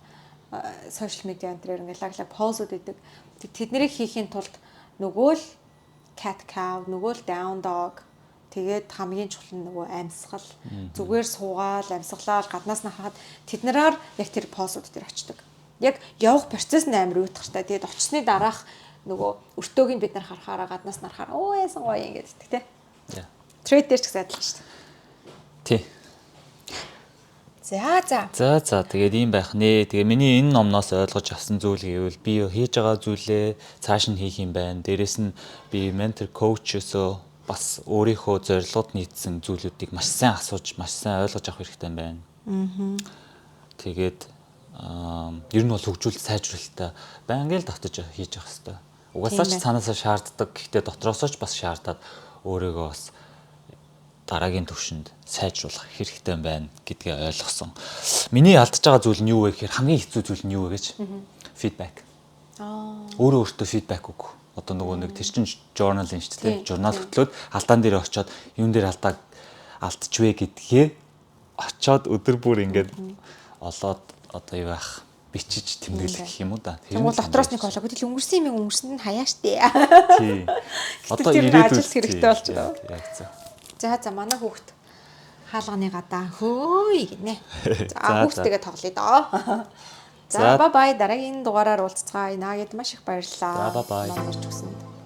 social media энэ тэрээр ингээд лаг лаг pose ууд идэг. Тэднийг хийхийн тулд нөгөө л cat cow, нөгөө л down dog, тэгээд хамгийн чухал нь нөгөө амьсгал. Зүгээр суугаал, амьсгалаад гаднаас нь харахад тэднэрээр яг тэр pose ууд дээр очдог. Яг явах процесс нь амар уйтгартай. Тэгээд очсны дараах нөгөө өртөөг нь бид нар харахаараа, гаднаас нь харахаар оо яасан гоё юм гэдэг те. Trade дээр ч гэсэн адилхан шүү дээ. Тий. За за. За за, тэгээд ийм байх нэ. Тэгээ миний энэ номноос ойлгож авсан зүйл гэвэл би хийж байгаа зүйлээ цааш нь хийх юм байна. Дээрээс нь би ментор coach өөсөө бас өөрийнхөө зорилгод нийцсэн зүйлүүдийг маш сайн асууж, маш сайн ойлгож авах хэрэгтэй юм байна. Тэгээд ер нь бол хөгжүүлэлт сайжруулалтаа байнгын л давтаж хийж явах хэрэгтэй. Угаасаа ч цаанаасаа шаарддаг. Гэхдээ дотроосоо ч бас шаардаад өөрийгөө бас дараагийн төвшөнд сайжруулах хэрэгтэй байна гэдгээ ойлгосон. Миний алдаж байгаа зүйл нь юу вэ гэхээр хамгийн хэцүү зүйл нь юу вэ гэж feedback. Өөрөө өөртөө feedback өгөх. Одоо нөгөө нэг тэр чин journal юм шүү дээ. Журнал хөтлөөд алдаан дээр очиод юун дээр алдаа алдчихвэ гэдгээ очиод өдөр бүр ингээд олоод одоо юу яах бичиж тэмдэглэх гэх юм уу да. Тэр нь дотроос нэг болоо. Гэтэл өнгөрсөн юм өнгөрсөнд нь хаяа штэ. Тий. Одоо ирээдүйд ажил хэрэгтэй болчихлоо. Яг зөв. За за, манай хүүхэд хаалганы гадаа хөөе гинэ. За, хүүхдтэйгээ тоглоё доо. За, bye bye, дараагийн дугаараар уулзцгаая. Наагад маш их баярлалаа. За, bye bye. Ном ярьж өгсөнд.